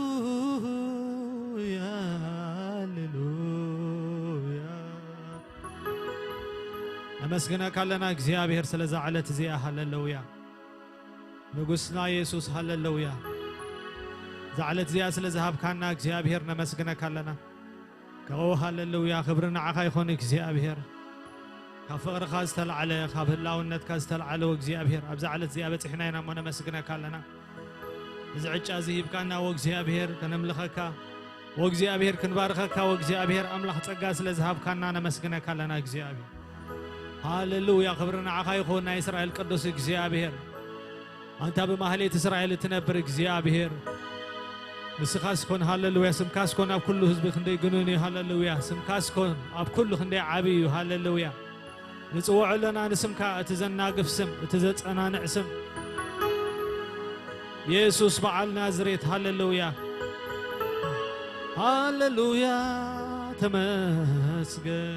ሃሌሉያ፣ ሃሌሉያ። ነመስግነካ ኣለና እግዚኣብሔር ስለዛ ዕለት እዚኣ። ሃሌሉያ። ንጉስና የሱስ፣ ሃሌሉያ። እዛ ዕለት እዚኣ ስለ ዝሃብካና እግዚኣብሔር ነመስግነካ ኣለና። ካብኡ ሃሌሉያ፣ ክብሪ ንዓኻ ይኹን እግዚኣብሔር። ካብ ፍቕርኻ ዝተላዕለ፣ ካብ ህላውነትካ ዝተላዕለ፣ ወእግዚኣብሔር፣ ኣብዛ ዕለት እዚኣ በጺሕና ኢና እሞ ነመስግነካ ኣለና። እዚ ዕጫ እዚ ሂብካና፣ ወእግዚኣብሔር፣ ከነምልኸካ፣ ወእግዚኣብሔር፣ ክንባርኸካ፣ ወእግዚኣብሔር ኣምላኽ፣ ጸጋ ስለ ዝሃብካና ነመስግነካ ኣለና እግዚኣብሔር። ሃሌሉያ፣ ክብሪ ንዓኻ ይኹን፣ ናይ እስራኤል ቅዱስ እግዚኣብሔር። ኣንታ ብማህሌት እስራኤል እትነብር እግዚኣብሔር፣ ንስኻስ ኮን፣ ሃሌሉያ፣ ስምካስ ኮን ኣብ ኩሉ ህዝቢ ክንደይ ግኑን እዩ፣ ሃሌሉያ፣ ስምካስ ኮን ኣብ ኩሉ ክንደይ ዓቢ እዩ፣ ሃሌሉያ። ንጽውዖ ኣለና ንስምካ፣ እቲ ዘናግፍ ስም፣ እቲ ዘጸናንዕ ስም፣ የሱስ በዓል ናዝሬት፣ ሃሌሉያ፣ ሃሌሉያ፣ ተመስገን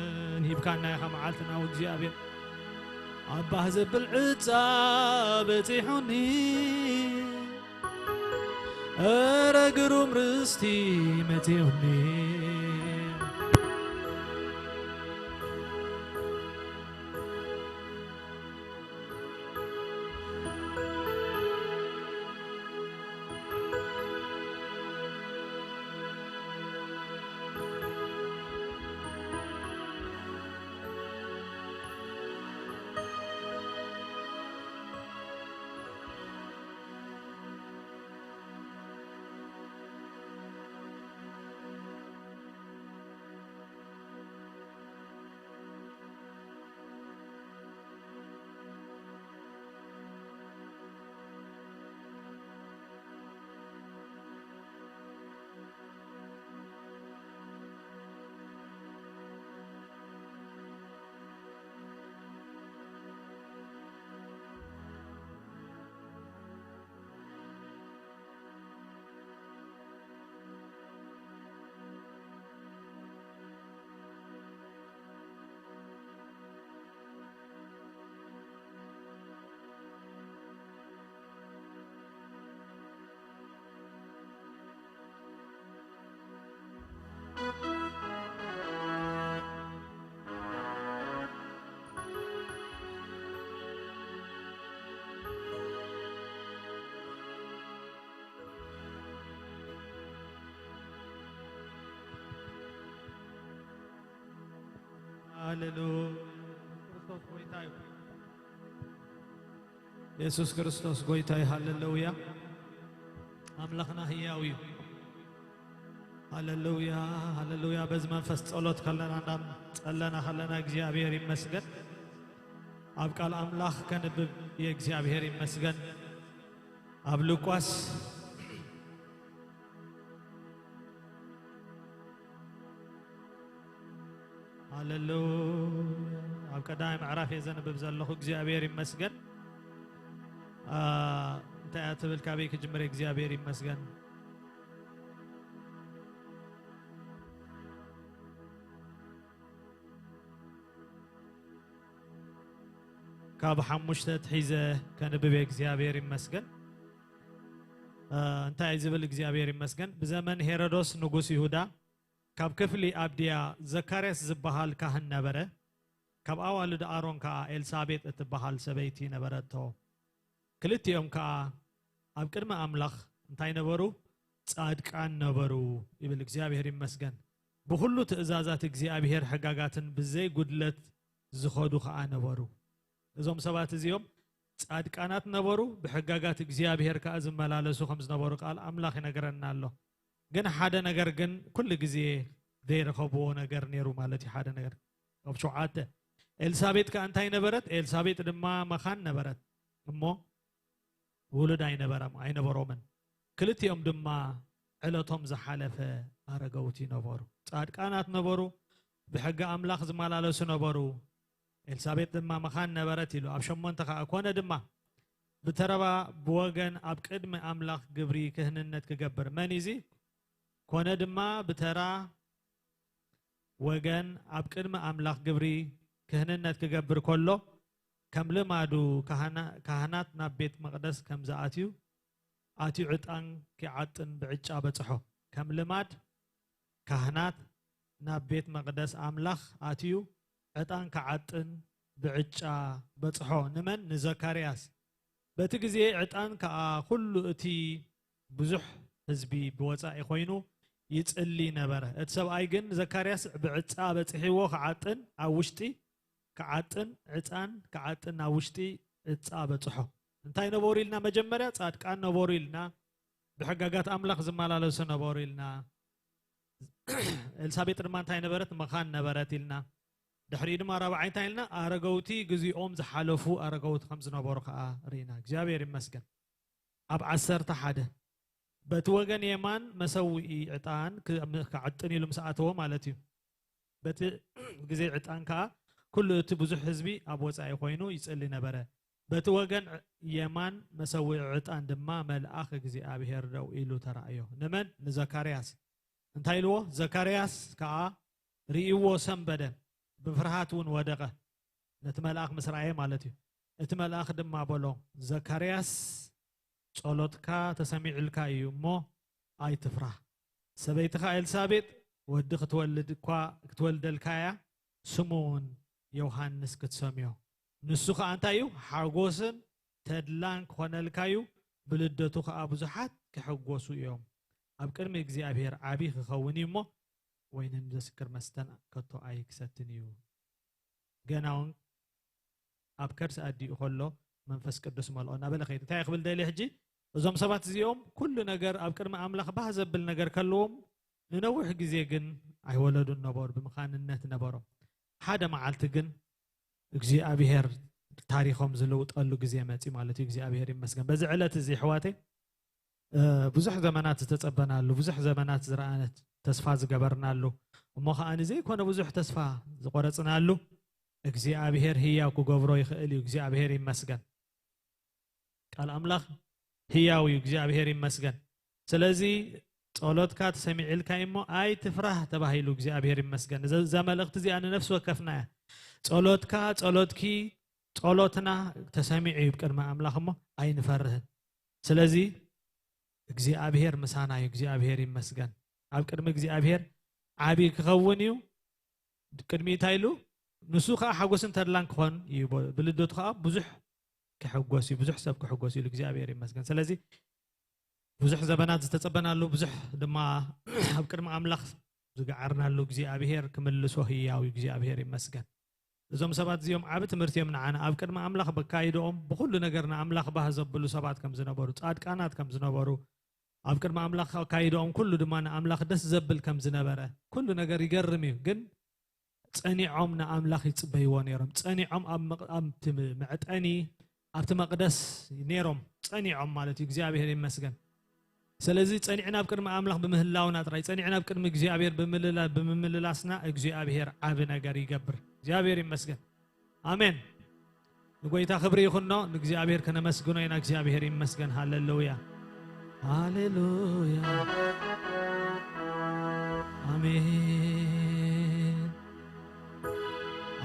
ሂብካና ኢኻ መዓልትና፣ ወእግዚኣብሔር። ኣባህ ዘብል ዕጻ በጺሑኒ፣ እረ ግሩም ርስቲ መጺኡኒ። ሃሌሉያ። ክርስቶስ ጎይታ እዩ። የሱስ ክርስቶስ ጎይታ እዩ። ሃሌሉያ። ኣምላኽና ህያው እዩ። ሃሌሉያ፣ ሃሌሉያ። በዚ መንፈስ ጸሎት ከለና፣ እንዳም ጸለና ከለና እግዚኣብሔር ይመስገን። ኣብ ቃል ኣምላኽ ከንብብ እየ፣ እግዚኣብሔር ይመስገን። ኣብ ሉቃስ ሃሌሉያ። ኣብ ቀዳማይ ምዕራፍ እየ ዘንብብ ዘለኹ። እግዚኣብሔር ይመስገን። አ፣ እንታይ እያ ትብል? ካበይ ክጅምር? እግዚኣብሔር ይመስገን። ካብ ሓሙሽተ ትሒዘ ከንብብ እየ። እግዚኣብሔር ይመስገን። አ፣ እንታይ እዩ ዝብል? እግዚኣብሔር ይመስገን። ብዘመን ሄሮዶስ ንጉስ ይሁዳ፣ ካብ ክፍሊ ኣብድያ ዘካርያስ ዝበሃል ካህን ነበረ። ካብ ኣዋልድ ኣሮን ከኣ ኤልሳቤጥ እትበሃል ሰበይቲ ነበረቶ። ክልቲኦም ከኣ ኣብ ቅድሚ ኣምላኽ እንታይ ነበሩ? ጻድቃን ነበሩ ይብል። እግዚኣብሔር ይመስገን። ብኹሉ ትእዛዛት እግዚኣብሔር ሕጋጋትን ብዘይ ጉድለት ዝኸዱ ከኣ ነበሩ። እዞም ሰባት እዚኦም ጻድቃናት ነበሩ፣ ብሕጋጋት እግዚኣብሔር ከኣ ዝመላለሱ ከም ዝነበሩ ቃል ኣምላኽ ይነግረና ኣሎ። ግን ሓደ ነገር ግን ኩሉ ግዜ ዘይረኸብዎ ነገር ነይሩ ማለት እዩ። ሓደ ነገር ኣብ ሸውዓተ፣ ኤልሳቤጥ ከኣ እንታይ ነበረት? ኤልሳቤጥ ድማ መኻን ነበረት፣ እሞ ውሉድ ኣይነበረም-፣ ኣይነበሮምን። ክልቲኦም ድማ ዕለቶም ዝሓለፈ ኣረገውቲ ነበሩ። ጻድቃናት ነበሩ፣ ብሕጊ ኣምላኽ ዝመላለሱ ነበሩ። ኤልሳቤጥ ድማ መኻን ነበረት ኢሉ። ኣብ ሸሞንተ ከኣ፣ ኮነ ድማ ብተረባ ብወገን ኣብ ቅድሚ ኣምላኽ ግብሪ ክህንነት ክገብር። መን እዩ እዚ? ኮነ ድማ ብተራ ወገን ኣብ ቅድሚ ኣምላኽ ግብሪ ክህንነት ክገብር ከሎ፣ ከም ልማዱ ካህና-፣ ካህናት ናብ ቤት መቕደስ ከም ዝኣትዩ፣ ኣትዩ ዕጣን ኪዓጥን ብዕጫ በጽሖ። ከም ልማድ ካህናት ናብ ቤት መቕደስ ኣምላኽ ኣትዩ ዕጣን ክዓጥን ብዕጫ በጽሖ። ንመን? ንዘካርያስ። በቲ ግዜ ዕጣን ከኣ ኩሉ እቲ ብዙሕ ህዝቢ ብወጻኢ ኮይኑ ይጽሊ ነበረ። እቲ ሰብኣይ ግን ዘካርያስ ብዕጻ በጺሕዎ ክዓጥን ኣብ ውሽጢ ክዓጥን ዕጻን ክዓጥን ናብ ውሽጢ ዕጻ በጽሖ። እንታይ ነበሩ ኢልና? መጀመርያ ጻድቃን ነበሩ ኢልና፣ ብሕጋጋት ኣምላኽ ዝመላለሱ ነበሩ ኢልና። ኤልሳቤጥ ድማ እንታይ ነበረት? መኻን ነበረት ኢልና። ድሕሪኡ ድማ ራብዓይ እንታይ ኢልና? ኣረገውቲ፣ ግዜኦም ዝሓለፉ ኣረገውቲ ከም ዝነበሩ ከኣ ርኢና። እግዚኣብሔር ይመስገን። ኣብ ዓሰርተ ሓደ በቲ ወገን የማን መሰውኢ ዕጣን ክ-፣ ክዓጥን ኢሉ ምስ ኣተዎ ማለት እዩ። በቲ ግዜ ዕጣን ከኣ ኩሉ እቲ ብዙሕ ህዝቢ ኣብ ወጻኢ ኮይኑ ይጽሊ ነበረ። በቲ ወገን ዕ-፣ የማን መሰውኢ ዕጣን ድማ መልኣኽ እግዚኣብሔር ደው ኢሉ ተራእዮ። ንመን? ንዘካርያስ። እንታይ ኢልዎ? ዘካርያስ ከኣ ርእይዎ ሰንበደ፣ ብፍርሃት እውን ወደቐ። ነቲ መልኣኽ ምስ ረኣየ ማለት እዩ። እቲ መልኣኽ ድማ በሎ፣ "ዘካርያስ፣ ጸሎትካ ተሰሚዑልካ እዩ እሞ ኣይትፍራህ። ሰበይትኻ ኤልሳቤጥ ወዲ ክትወልድ እኳ፣ ክትወልደልካ እያ፣ ስሙ እውን ዮሃንስ ክትሰምዮ። ንሱ ኸኣ እንታይ እዩ? ሓጎስን ተድላን ክኾነልካ እዩ፣ ብልደቱ ኸኣ ብዙሓት ክሕጎሱ እዮም። ኣብ ቅድሚ እግዚኣብሔር ዓቢ ክኸውን እዩ እሞ፣ ወይንን ዘስክር መስተን ከቶ ኣይክሰትን እዩ። ገና እውን ኣብ ከርሲ ኣዲኡ ከሎ መንፈስ ቅዱስ መልኦ" እናበለ ኸይዱ። እንታይ ክብል ደልየ ሕጂ? እዞም ሰባት እዚኦም ኩሉ ነገር ኣብ ቅድሚ ኣምላኽ ባህ ዘብል ነገር ከለዎም፣ ንነዊሕ ግዜ ግን ኣይወለዱን ነበሩ፣ ብምኻንነት ነበሮም። ሓደ መዓልቲ ግን እግዚኣብሔር ታሪኾም ዝልውጠሉ ግዜ መጺ ማለት እዩ። እግዚኣብሔር ይመስገን። በዚ ዕለት እዚ ኣሕዋተይ፣ እ፣ ብዙሕ ዘመናት ዝተጸበናሉ፣ ብዙሕ ዘመናት ዝረኣነት ተስፋ ዝገበርናሉ፣ እሞ ኸኣ ንዘይኮነ ብዙሕ ተስፋ ዝቆረጽናሉ እግዚኣብሔር ህያው ክገብሮ ይኽእል እዩ። እግዚኣብሔር ይመስገን። ቃል ኣምላኽ ህያው እዩ። እግዚኣብሔር ይመስገን። ስለዚ ጸሎትካ ተሰሚዕልካ እሞ ኣይትፍራህ ተባሂሉ። እግዚኣብሔር ይመስገን። እዛ፣ እዛ መልእኽቲ እዚኣ ንነፍሲ ወከፍና እያ። ጸሎትካ፣ ጸሎትኪ፣ ጸሎትና ተሰሚዑ እዩ ቅድሚ ኣምላኽ እሞ ኣይንፈርህን። ስለዚ እግዚኣብሔር ምሳና እዩ። እግዚኣብሔር ይመስገን። ኣብ ቅድሚ እግዚኣብሔር ዓቢ ክኸውን እዩ። ቅድሚ እንታይ ኢሉ? ንሱ ኸኣ ሓጎስን ተድላን ክኾን እዩ። ብ-፣ ብልደቱ ኸኣ ብዙሕ ክሕጎስ እዩ፣ ብዙሕ ሰብ ክሕጎስ እዩ ኢሉ። እግዚኣብሔር ይመስገን። ስለዚ ብዙሕ ዘበናት ዝተጸበናሉ፣ ብዙሕ ድማ ኣብ ቅድሚ ኣምላኽ ዝገዓርናሉ እግዚኣብሔር ክምልሶ ህያው እዩ። እግዚኣብሔር ይመስገን። እዞም ሰባት እዚኦም ዓቢ ትምህርቲ እዮም ንዓና። ኣብ ቅድሚ ኣምላኽ በካይድኦም ብኹሉ ነገር ንኣምላኽ ባህ ዘብሉ ሰባት ከም ዝነበሩ፣ ጻድቃናት ከም ዝነበሩ፣ ኣብ ቅድሚ ኣምላኽ ኣካይድኦም ኩሉ ድማ ንኣምላኽ ደስ ዘብል ከም ዝነበረ፣ ኩሉ ነገር ይገርም እዩ። ግን ጸኒዖም ንኣምላኽ ይጽበይዎ ነይሮም። ጸኒዖም ኣብ መቕ-፣ ኣብቲ መዕጠኒ፣ ኣብቲ መቕደስ ነይሮም። ጸኒዖም ማለት እዩ። እግዚኣብሔር ይመስገን። ስለዚ ጸኒዕና ኣብ ቅድሚ ኣምላኽ ብምህላውና ጥራይ፣ ጸኒዕና ኣብ ቅድሚ እግዚኣብሔር ብምልላ-፣ ብምምልላስና እግዚኣብሔር ዓቢ ነገር ይገብር። እግዚኣብሔር ይመስገን። ኣሜን። ንጎይታ ክብሪ ይኹኖ፣ ንእግዚኣብሔር ከነመስግኖ ኢና። እግዚኣብሔር ይመስገን። ሃሌሉያ፣ ሃሌሉያ፣ ኣሜን።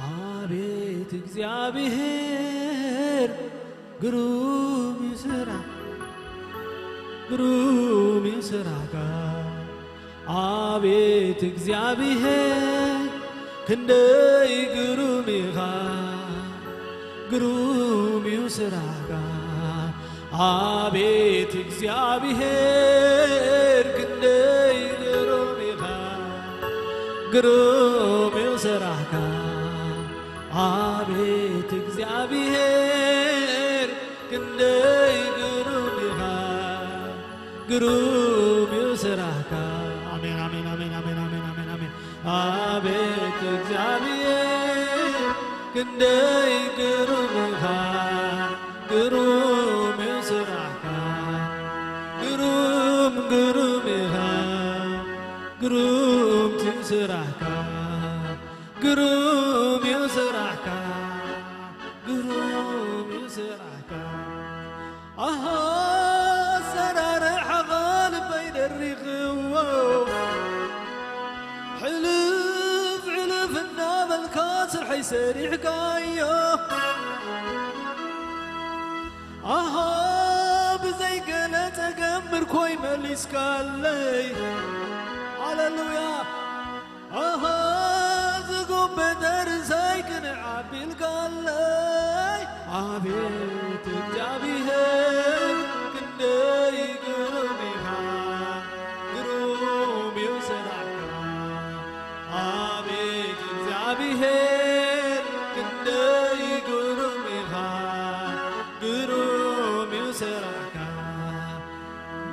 ኣቤት እግዚኣብሔር፣ ግሩም እዩ ስራሕ፣ ግሩም እዩ ስራሕካ። ኣቤት እግዚኣብሔር፣ ክንደይ ግሩም ኢኻ፣ ግሩም እዩ ስራሕካ። ኣቤት እግዚኣብሔር፣ ክንደይ ግሩም ኢኻ፣ ግሩም እዩ ስራሕካ። ኣቤት እግዚኣብሔር፣ ክንደይ ግሩም ኢኻ፣ ግሩም እዩ ስራሕካ። ኣሜን፣ ኣሜን፣ ኣሜን፣ ኣሜን፣ ኣሜን፣ ኣሜን፣ ኣሜን። ኣቤት እግዚኣብሔር፣ ክንደይ ግሩም ኢኻ፣ ግሩም እዩ ስራሕካ። ግሩም፣ ግሩም ኢኻ፣ ግሩም እዩ ስራሕካ። ግሩም እዩ ስራሕካ፣ ግሩም እዩ ስራሕካ። ኣሃ ኣሰራርሓኻ ልበይ ደሪኽዎ፣ ሕልፍ ሕልፍ እናበልካ ስርሐይ ሰሪሕካዮ። ኣሃ ብዘይ ገለ ገምር ኮይ መሊስካለይ። ሃሌሉያ። ኣሃ፣ ዝጎበጠ ርእሰይ ክንዕ ኣቢልካለይ። ኣቤት እግዚኣብሔር ክንደይ ግሩም ኢኻ፣ ግሩም እዩ ስራሕካ። ኣቤት እግዚኣብሔር ክንደይ ግሩም ኢኻ፣ ግሩም እዩ ስራሕካ።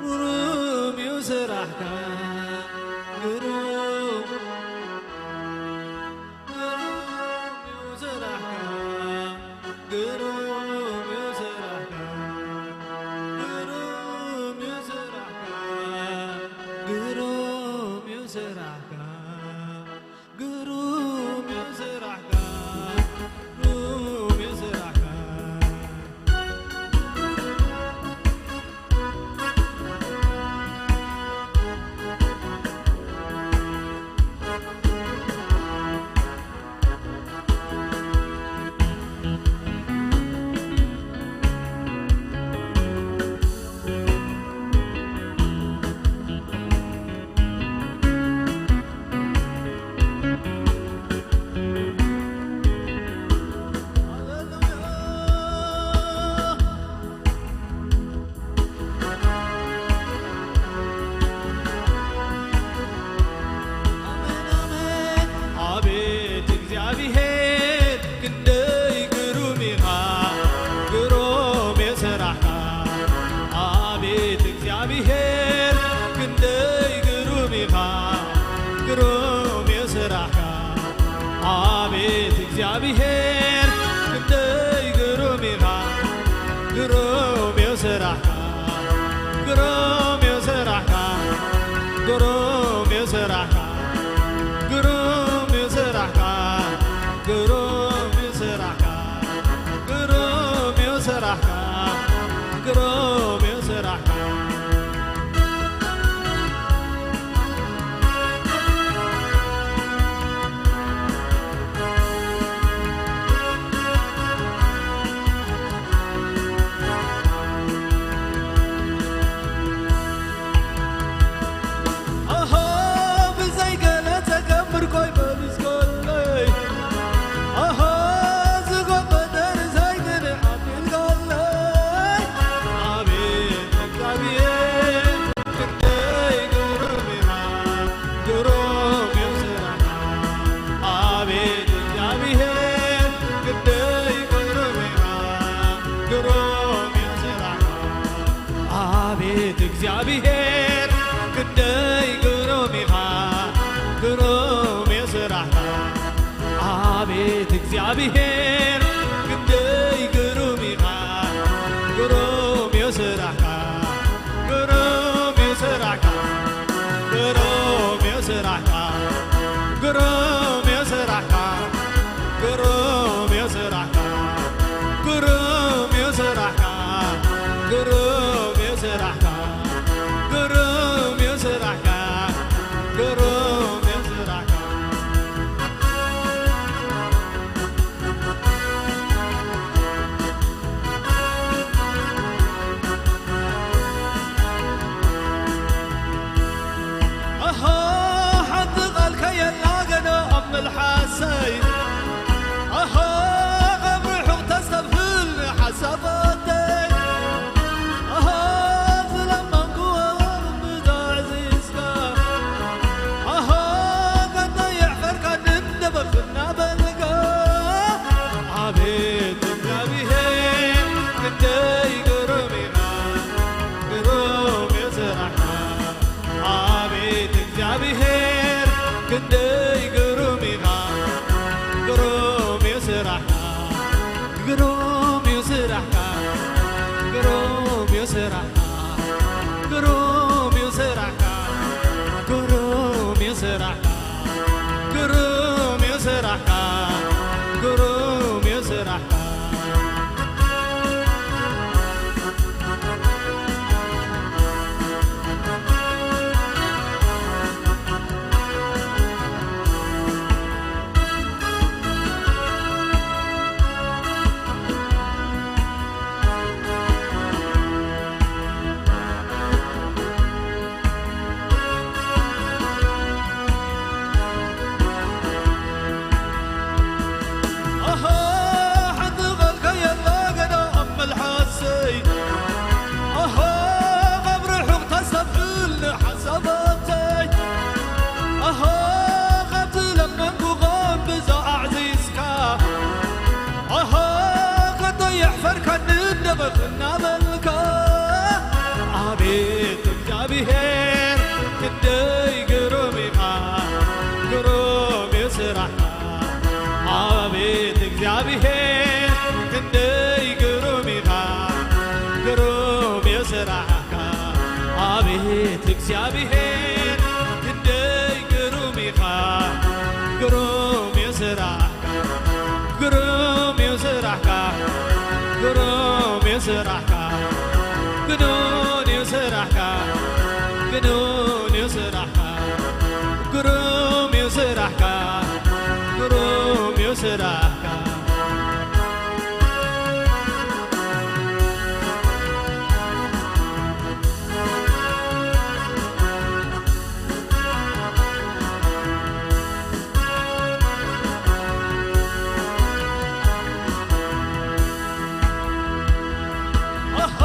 ግሩም እዩ ስራሕካ፣ ግሩም፣ ግሩም እዩ ስራሕካ፣ ግሩም እዩ ስራሕካ፣ ግሩም እዩ ስራሕካ፣ ግሩም እዩ ስራሕካ። ግሩም እዩ ስራሕካ፣ ግሩም እዩ ስራሕካ። ኣቤት እግዚኣብሔር ክንደይ ግሩም ኢኻ፣ ግሩም የስራሕካ። ኣቤት እግዚኣብሔር ክንደይ ግሩም ኢኻ፣ ግሩም የስራሕካ። ኣቤት እግዚኣብሔር ክንደይ ግሩም ኢኻ፣ ግሩም የስራሕካ፣ ግሩም የስራሕካ፣ ግሩም የስራሕካ፣ ግሩም የስራሕካ፣ ግሩም የስራሕካ፣ ግሩም የስራሕካ፣ ግሩም የስራሕካ። ኣሃ፣ ብዘይ ገለ ተገብር ኮይ በሉ እስከ ኣለይ። ኣሃ፣ ዝጎበጠ ርእሰይ ግን ኣቢልካለይ። ኣቤት እግዚኣብሔር፣ ክንደይ ግሩም ኢኻ፣ ግሩም እዩ ስራሕካ። ኣቤት እግዚኣብሔር፣ ክንደይ ግሩም ኢኻ፣ ግሩም እዩ ስራሕካ። ኣቤት እግዚኣብሔር ክንደይ ግሩም ኢኻ፣ ግሩም እዩ ስራሕካ። ኣቤት እግዚኣብሔር ክንደይ ግሩም ኢኻ፣ ግሩም እዩ ስራሕካ፣ ግሩም እዩ ስራሕካ፣ ግሩም እዩ ስራሕካ፣ ግሩም እዩ ስራሕካ፣ ግሩም እዩ ስራሕካ። ግሩም እዩ ስራሕካ፣ ግሩም እዩ ስራሕካ፣ ግሩም እዩ ስራሕካ፣ ግሩም እዩ ስራሕካ። ኣሃ፣ ሓንቲ ቃል ከየላ ገና ኣብ መልሓሰይ። ኣሃ፣ ካብ ርሑቕ ተስተብህል ንሓሳባተይ። ኣሃ፣ ዝለመንኩዎ ብዛዕዚዝካ። ኣሃ፣ ከጠየዕፈርካ ንደበኽ እናበልካ። ኣቤት እግዚኣብሔር ክንደይ ግሩም ኢኻ፣ ግሩም እዩ ስራሕካ። ኣቤት እግዚኣብሔር ክንደይ ግሩም ኢኻ፣ ግሩም እዩ ስራሕካ፣ ግሩም እዩ ስራሕካ፣ ግሩም እዩ ስራሕካ፣ ግሩም እዩ ስራሕካ፣ ግሩም እዩ ስራሕካ፣ ግሩም እዩ ስራሕካ፣ ግሩም እዩ ስራሕካ። እናበልካ፣ ኣቤት እግዚኣብሔር ክንደይ ግሩም ኢኻ፣ ግሩም እዩ ስራሕካ። ኣቤት እግዚኣብሔር ክንደይ ግሩም ኢኻ፣ ግሩም እዩ ስራሕካ። ኣቤት እግዚኣብሔር ክንደይ ግሩም ኢኻ፣ ግሩም እዩ ስራሕካ። ግሩም እዩ ስራሕካ፣ ግሩም እዩ ስራሕካ፣ ግኑን እዩ ስራሕካ፣ ግኑን እዩ ስራሕካ፣ ግሩም እዩ ስራሕካ፣ ግሩም እዩ ስራሕካ። ኣሃ፣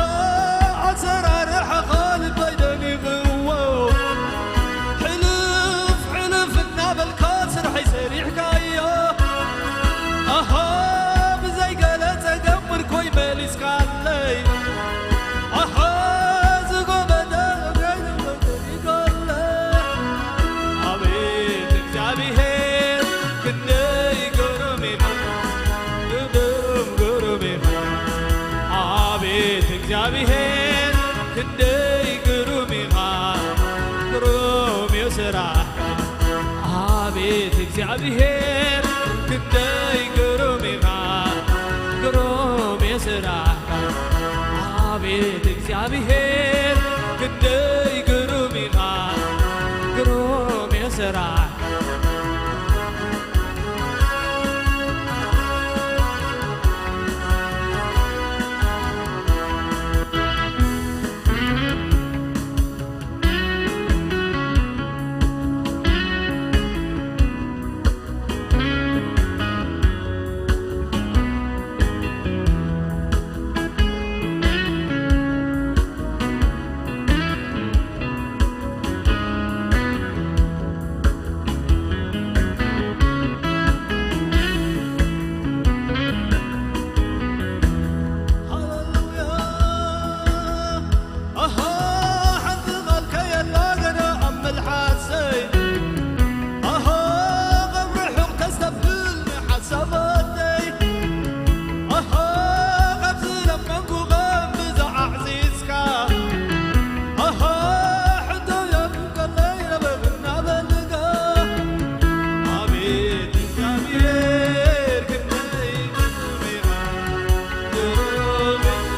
ኣሰራርሓኻ ልበይ ደኒቕዎ። ሕልፍ ሕልፍ እናበልካ ስራሐይ ሰሪሕካዮ። ኣሃ፣ ብዘይ ገለ ጸገም ምርኮይ መሊስካለይ። ኣሃ፣ ዝጎበጠ እግረይ ኣቤት እግዚኣብሔር ክንደይ ግሩም ኢኻ፣ ግሩም ግሩም ኢኻ። ኣቤት እግዚኣብሔር ክንደይ ግሩም ኢኻ፣ ግሩም እዩ ስራሕካ። ኣቤት እግዚኣብሔር ክንደይ ግሩም ኢኻ፣ ግሩም እዩ ስራሕካ። ኣቤት እግዚኣብሔር ክንደይ ግሩም ኢኻ፣ ግሩም እዩ ስራሕካ። ሃሌሉያ። ኣሃ፣ ሓንቲ ቃል ከየላ ገና ኣብ መልሓሰይ። ኣሃ፣ ካብ ርሑቕ ተስተብህል ንሓሳባተይ። ኣሃ፣ ካብ ዝለመንኩ ቐም ብዛዕ ኣዕዚዝካ። ኣሃ፣ ሕቶ የብቀለይ ረበብ እናበልካ። ኣቤት እግዚኣብሔር ክንደይ ግሩም ኢኻ፣ ግሩም ኢኻ።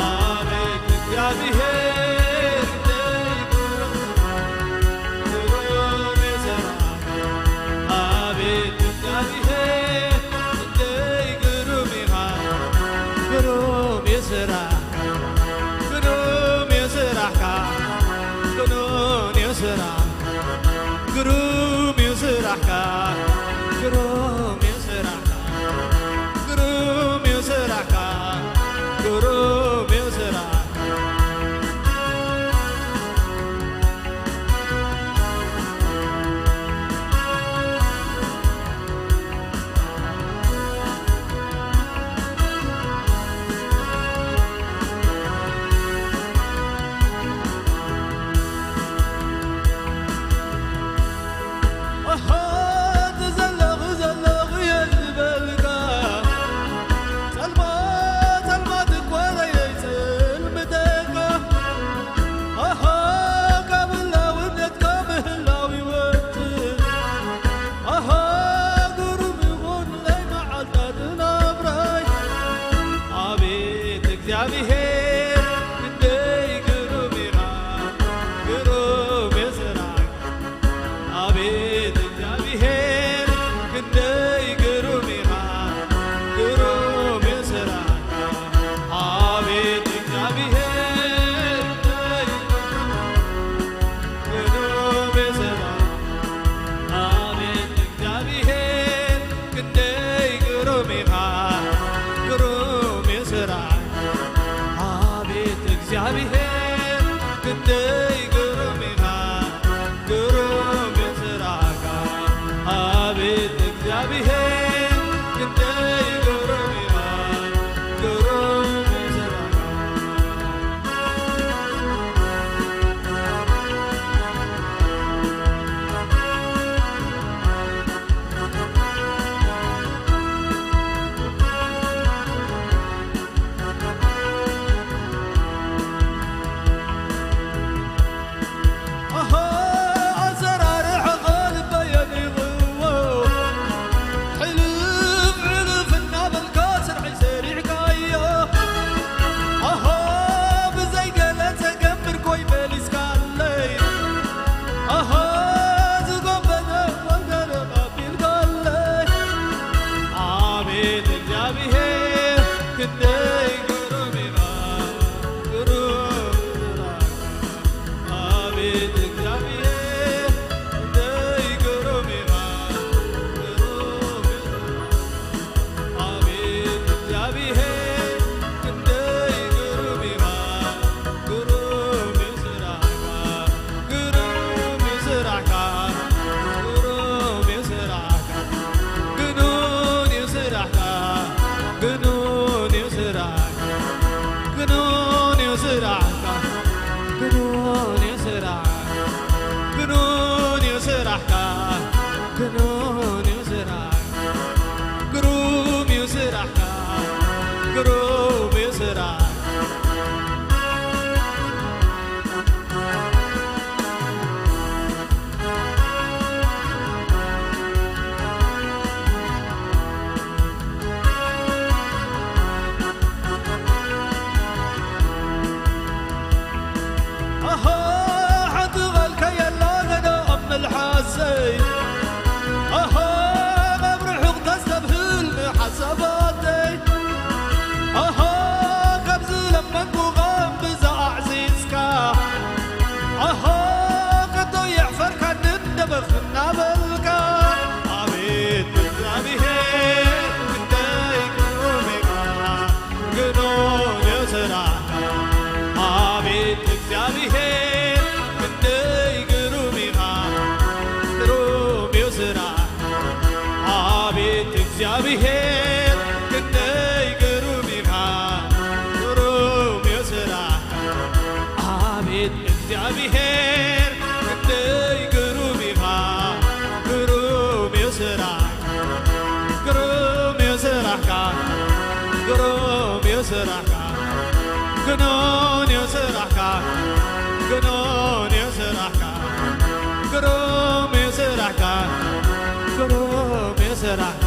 ኣቤት እግዚኣብሔር ክንደይ ግሩም፣ ግሩም እዩ ስራሕካ። ኣቤት እግዚኣብሔር ክንደይ ግሩም ኢኻ፣ ግሩም እዩ ስራሕካ፣ ግሩም እዩ ስራሕካ፣ ግሩም እዩ ስራሕካ፣ ግሩም እዩ ስራሕካ፣ ግሩም እዩ ስራሕካ። ግሩም እዩ ስራሕካ፣ ግሩም እዩ ስራሕካ። ኣሃ፣ እቲ ዘለኹ ዘለኹ እየ ዝበልካ፣ ጸልማት ጸልማት እኮ ዘይጽልምተካ። ኣሃ፣ ካብ ህላውነትካ ምህላው ይወጽእ። ኣሃ፣ ግሩም ይኹን ለይመዓልታት ናብራይ። ኣቤት እግዚኣብሔር ክንደይ ግሩም ኢኻ፣ ግሩም እዩ ስራሕካ። ኣቤት እግዚኣብሔር ክንደይ ግሩም ኢኻ፣ ግሩም እዩ ስራሕካ። ኣቤት እግዚኣብሔር ክንደይ ግሩም እዩ ስራሕካ። ኣቤት እግዚኣብሔር ክንደይ ግሩም ኢኻ፣ ግሩም እዩ ስራሕካ። ኣቤት እግዚኣብሔር ክንደይ ግሩም ኢኻ፣ ግሩም እዩ ስራሕካ። ኣቤት እግዚኣብሔር ክንደይ ግሩም ኢኻ፣ ግሩም ሓንቲ ቓል ከየላ ገና ኣብ መልሓሰይ። ኣሃ፣ ናብ ርሑቕ ተስተብህል ንሓሳባተይ። ኣሃ፣ ካብ ዝለመንኩኻ እምብዛ ኣዕዚዝካ። ኣሃ፣ ከቶ የዕፈርካኒ ደበኽ እናበልካ። ኣቤት እግዚኣብሔር ክንደይ ግሩም ኢኻ። ግሩም እዩ ስራሕካ። ኣቤት እግዚኣብሔር ክንደይ ግሩም ኢኻ። ግሩም እዩ ስራሕካ። ኣቤት እግዚኣብሔር ክንደይ ግሩም ኢኻ። ግሩም እዩ ስራሕካ። ኣቤት እግዚኣብሔር ክንደይ ግሩም ኢኻ። ግሩም እዩ ስራሕካ። ግሩም እዩ ስራሕካ። ግሩም እዩ ስራሕካ። ግኑን እዩ ስራሕካ። ግኑን እዩ ስራሕካ። ግሩም እዩ ስራሕካ። ግሩም እዩ ስራሕካ።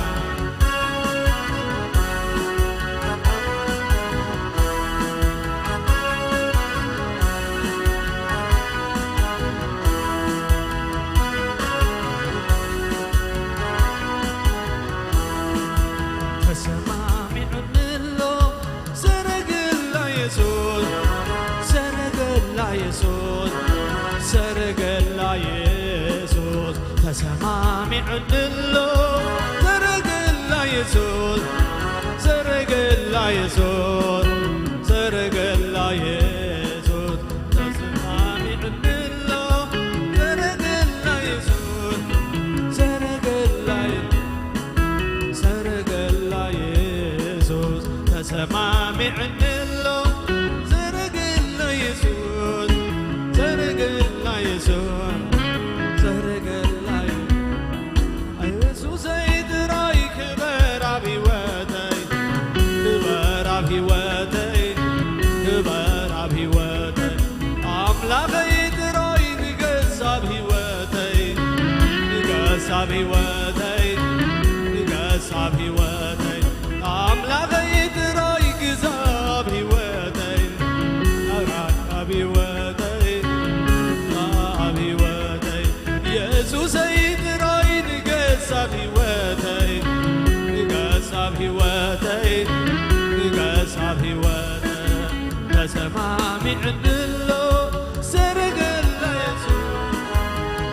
ተሰማሚዑኒ ኣሎ ሰረገላ የሱስ፣ ሰረገላ የሱስ፣ ሰረገላ የሱስ ተሰማሚዑኒ ኣሎ። ሰረገላ የሱስ፣ ሰረገላ የሱስ፣ ሰረገላ የሱስ ተሰማሚዑኒ ኣሎ። ሰረገላ የሱስ፣ ሰረገላ የሱስ፣ ሰረገላ የሱስ ተሰማሚዕኒ ኣሎ። ሰረገላ የሱስ፣ ሰረገላ የሱስ፣ ሰረገላ የሱስ፣ የሱሰይ ጥራይ ክበር ኣብ ህይወተይ፣ ክበር ኣብ ህይወተይ፣ ክበር ኣብ ህይወተይ። ኣምላኸይ ጥራይ ንገስ ኣብ ህይወተይ፣ ንገስ ኣብ ህይወተይ፣ ንገስ ኣብ ህይወተይ። ኣምላኸይ ጥራይ ግዛ ኣብ ህይወተይ፣ ኣብ ህይወተይ፣ ኣብ ህይወተይ። የሱሰይ ጥራይ ንገስ ኣብ ህይወተይ፣ ንገስ ኣብ ህይወተይ፣ ንገስ ኣብ ህይወተይ። ተሰማሚዕኒ ኣሎ ሰረገላ የሱስ፣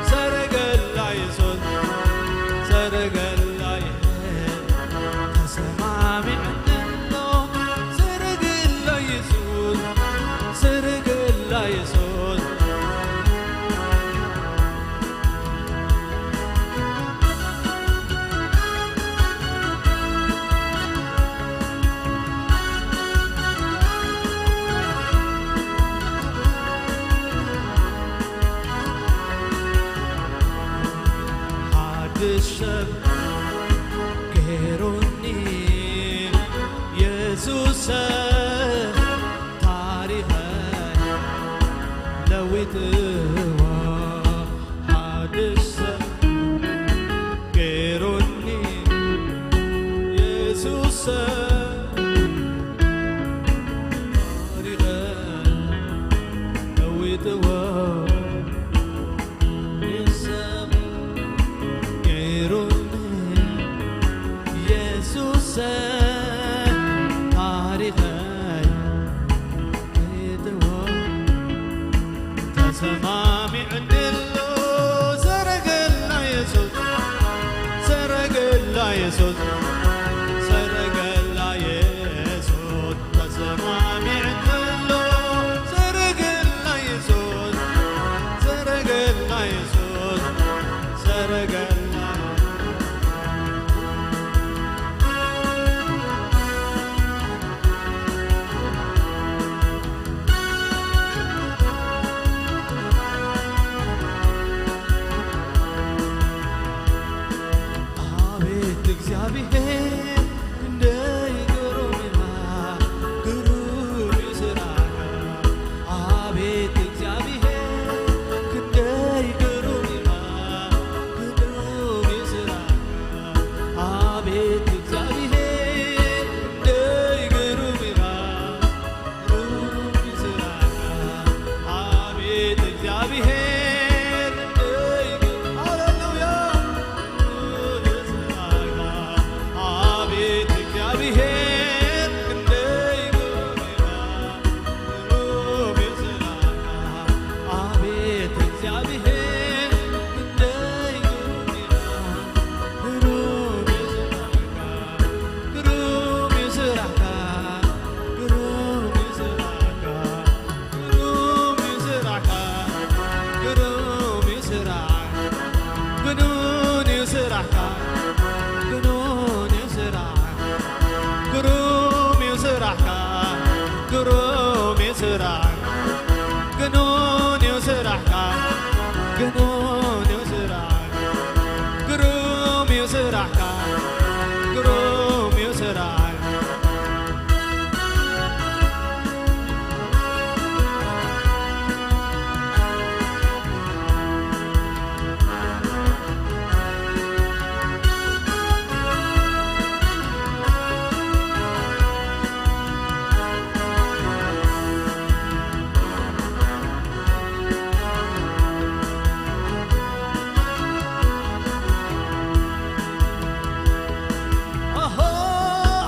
ሰረገላ የሱስ፣ ሰረገላ የሱስ ተሰማሚዕኒ ኣሎ። ሰረገላ የሱስ፣ ሰረገላ የሱስ። ሓድሽ ሰብ ገይሩኒ የሱስ፣ ታሪኸይ ለዊጥዎ። ሓድሽ ሰብ ገይሩኒ የሱስ፣ ታሪኸይ ለዊጥዎ። ሓድሽ ሰብ ገይሩኒ የሱስ፣ ታሪኸይ ለዊጥዎ። ተሰማሚዕኒ ኣሎ ሰረገላ የሱስ፣ ሰረገላ የሱስ፣ ሰረገላ የሱስ ተሰማሚዕኒ ኣሎ። ሰረገላ የሱስ፣ ሰረገላ የሱስ፣ ሰረገላ ኣቤት እግዚኣብሔር ስራሕካ፣ ግኑን እዩ ስራሕካ፣ ግሩም እዩ ስራሕካ፣ ግሩም እዩ ስራሕካ። ኣሃ፣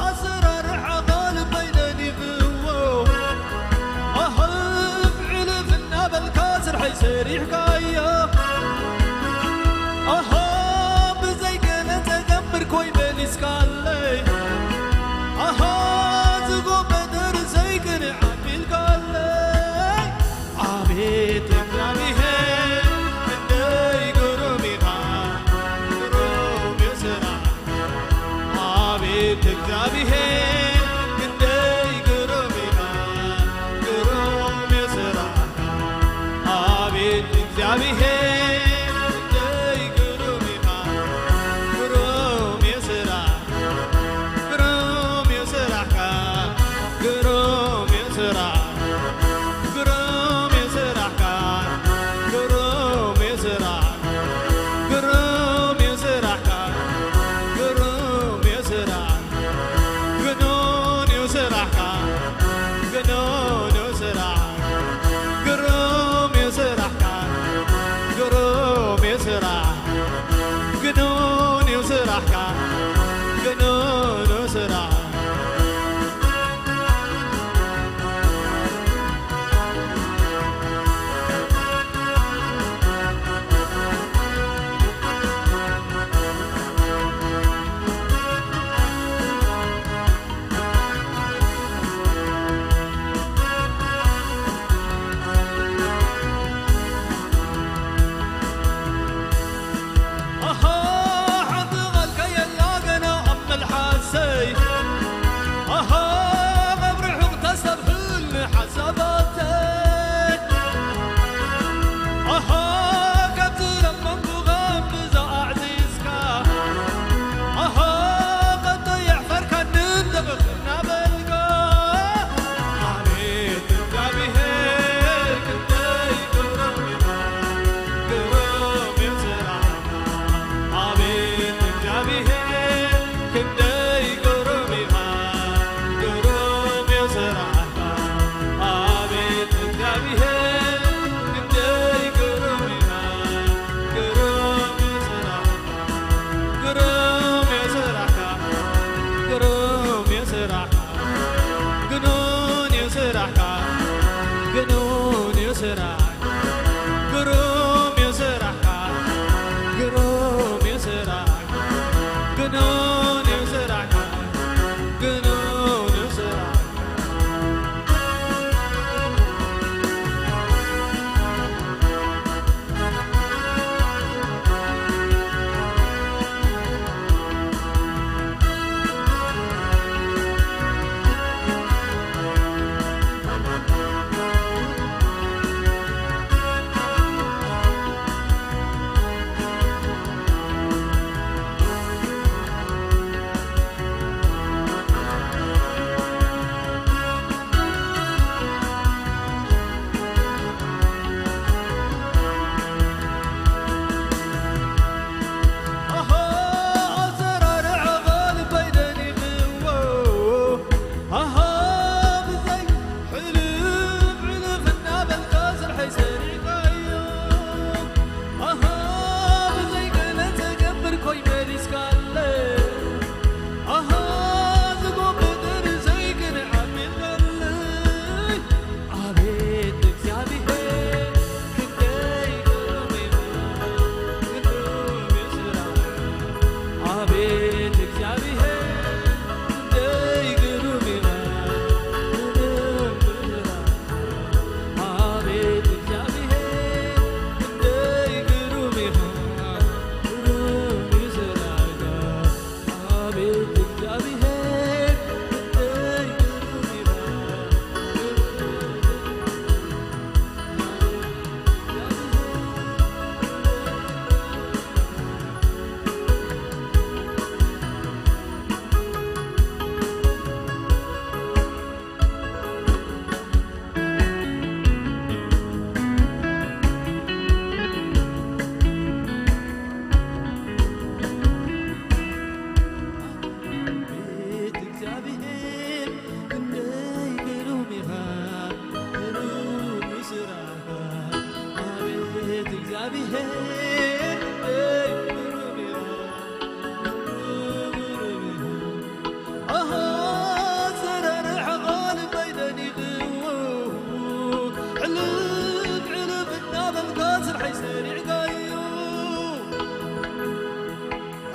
ኣሰራርሓኻ ልበይ ነዲፍዎ። ኣሃ፣ ዕልፍ እናበልካ ስርሐይ ሰሪሕካዮ። ኣሃ፣ ብዘይ ገለ ጸገም ምርኮይ መሊስካለይ። ኣሃ፣ ዝጎበጠ ርእሰይ ቅንዕ ኣቢልካለይ። ኣቤት እግዚኣብሔር ክንደይ ግሩም ኢኻ፣ ግሩም እዩ ስራሕካ። ኣቤት እግዚኣብሔር ክንደይ ግሩም ኢኻ፣ ግሩም እዩ ስራሕካ። ኣቤት እግዚኣብሔር ክንደይ ግሩም ኢኻ፣ ግሩም እዩ ስራሕካ። ግሩም እዩ ስራሕካ፣ ግሩም እዩ ስራሕካ፣ ግሩም እዩ ስራሕካ፣ ግሩም እዩ ስራሕካ፣ ግሩም እዩ ስራሕካ፣ ግሩም እዩ ስራሕካ፣ ግኑን እዩ ስራሕካ፣ ግኑን እዩ ስራሕካ፣ ግሩም እዩ ስራሕካ፣ ግሩም እዩ ስራሕካ። ግኑን እዩ ስራሕካ፣ ግኑን እዩ ስራሕካ። ኣሃ፣ ሓንቲ ቓል ከየ-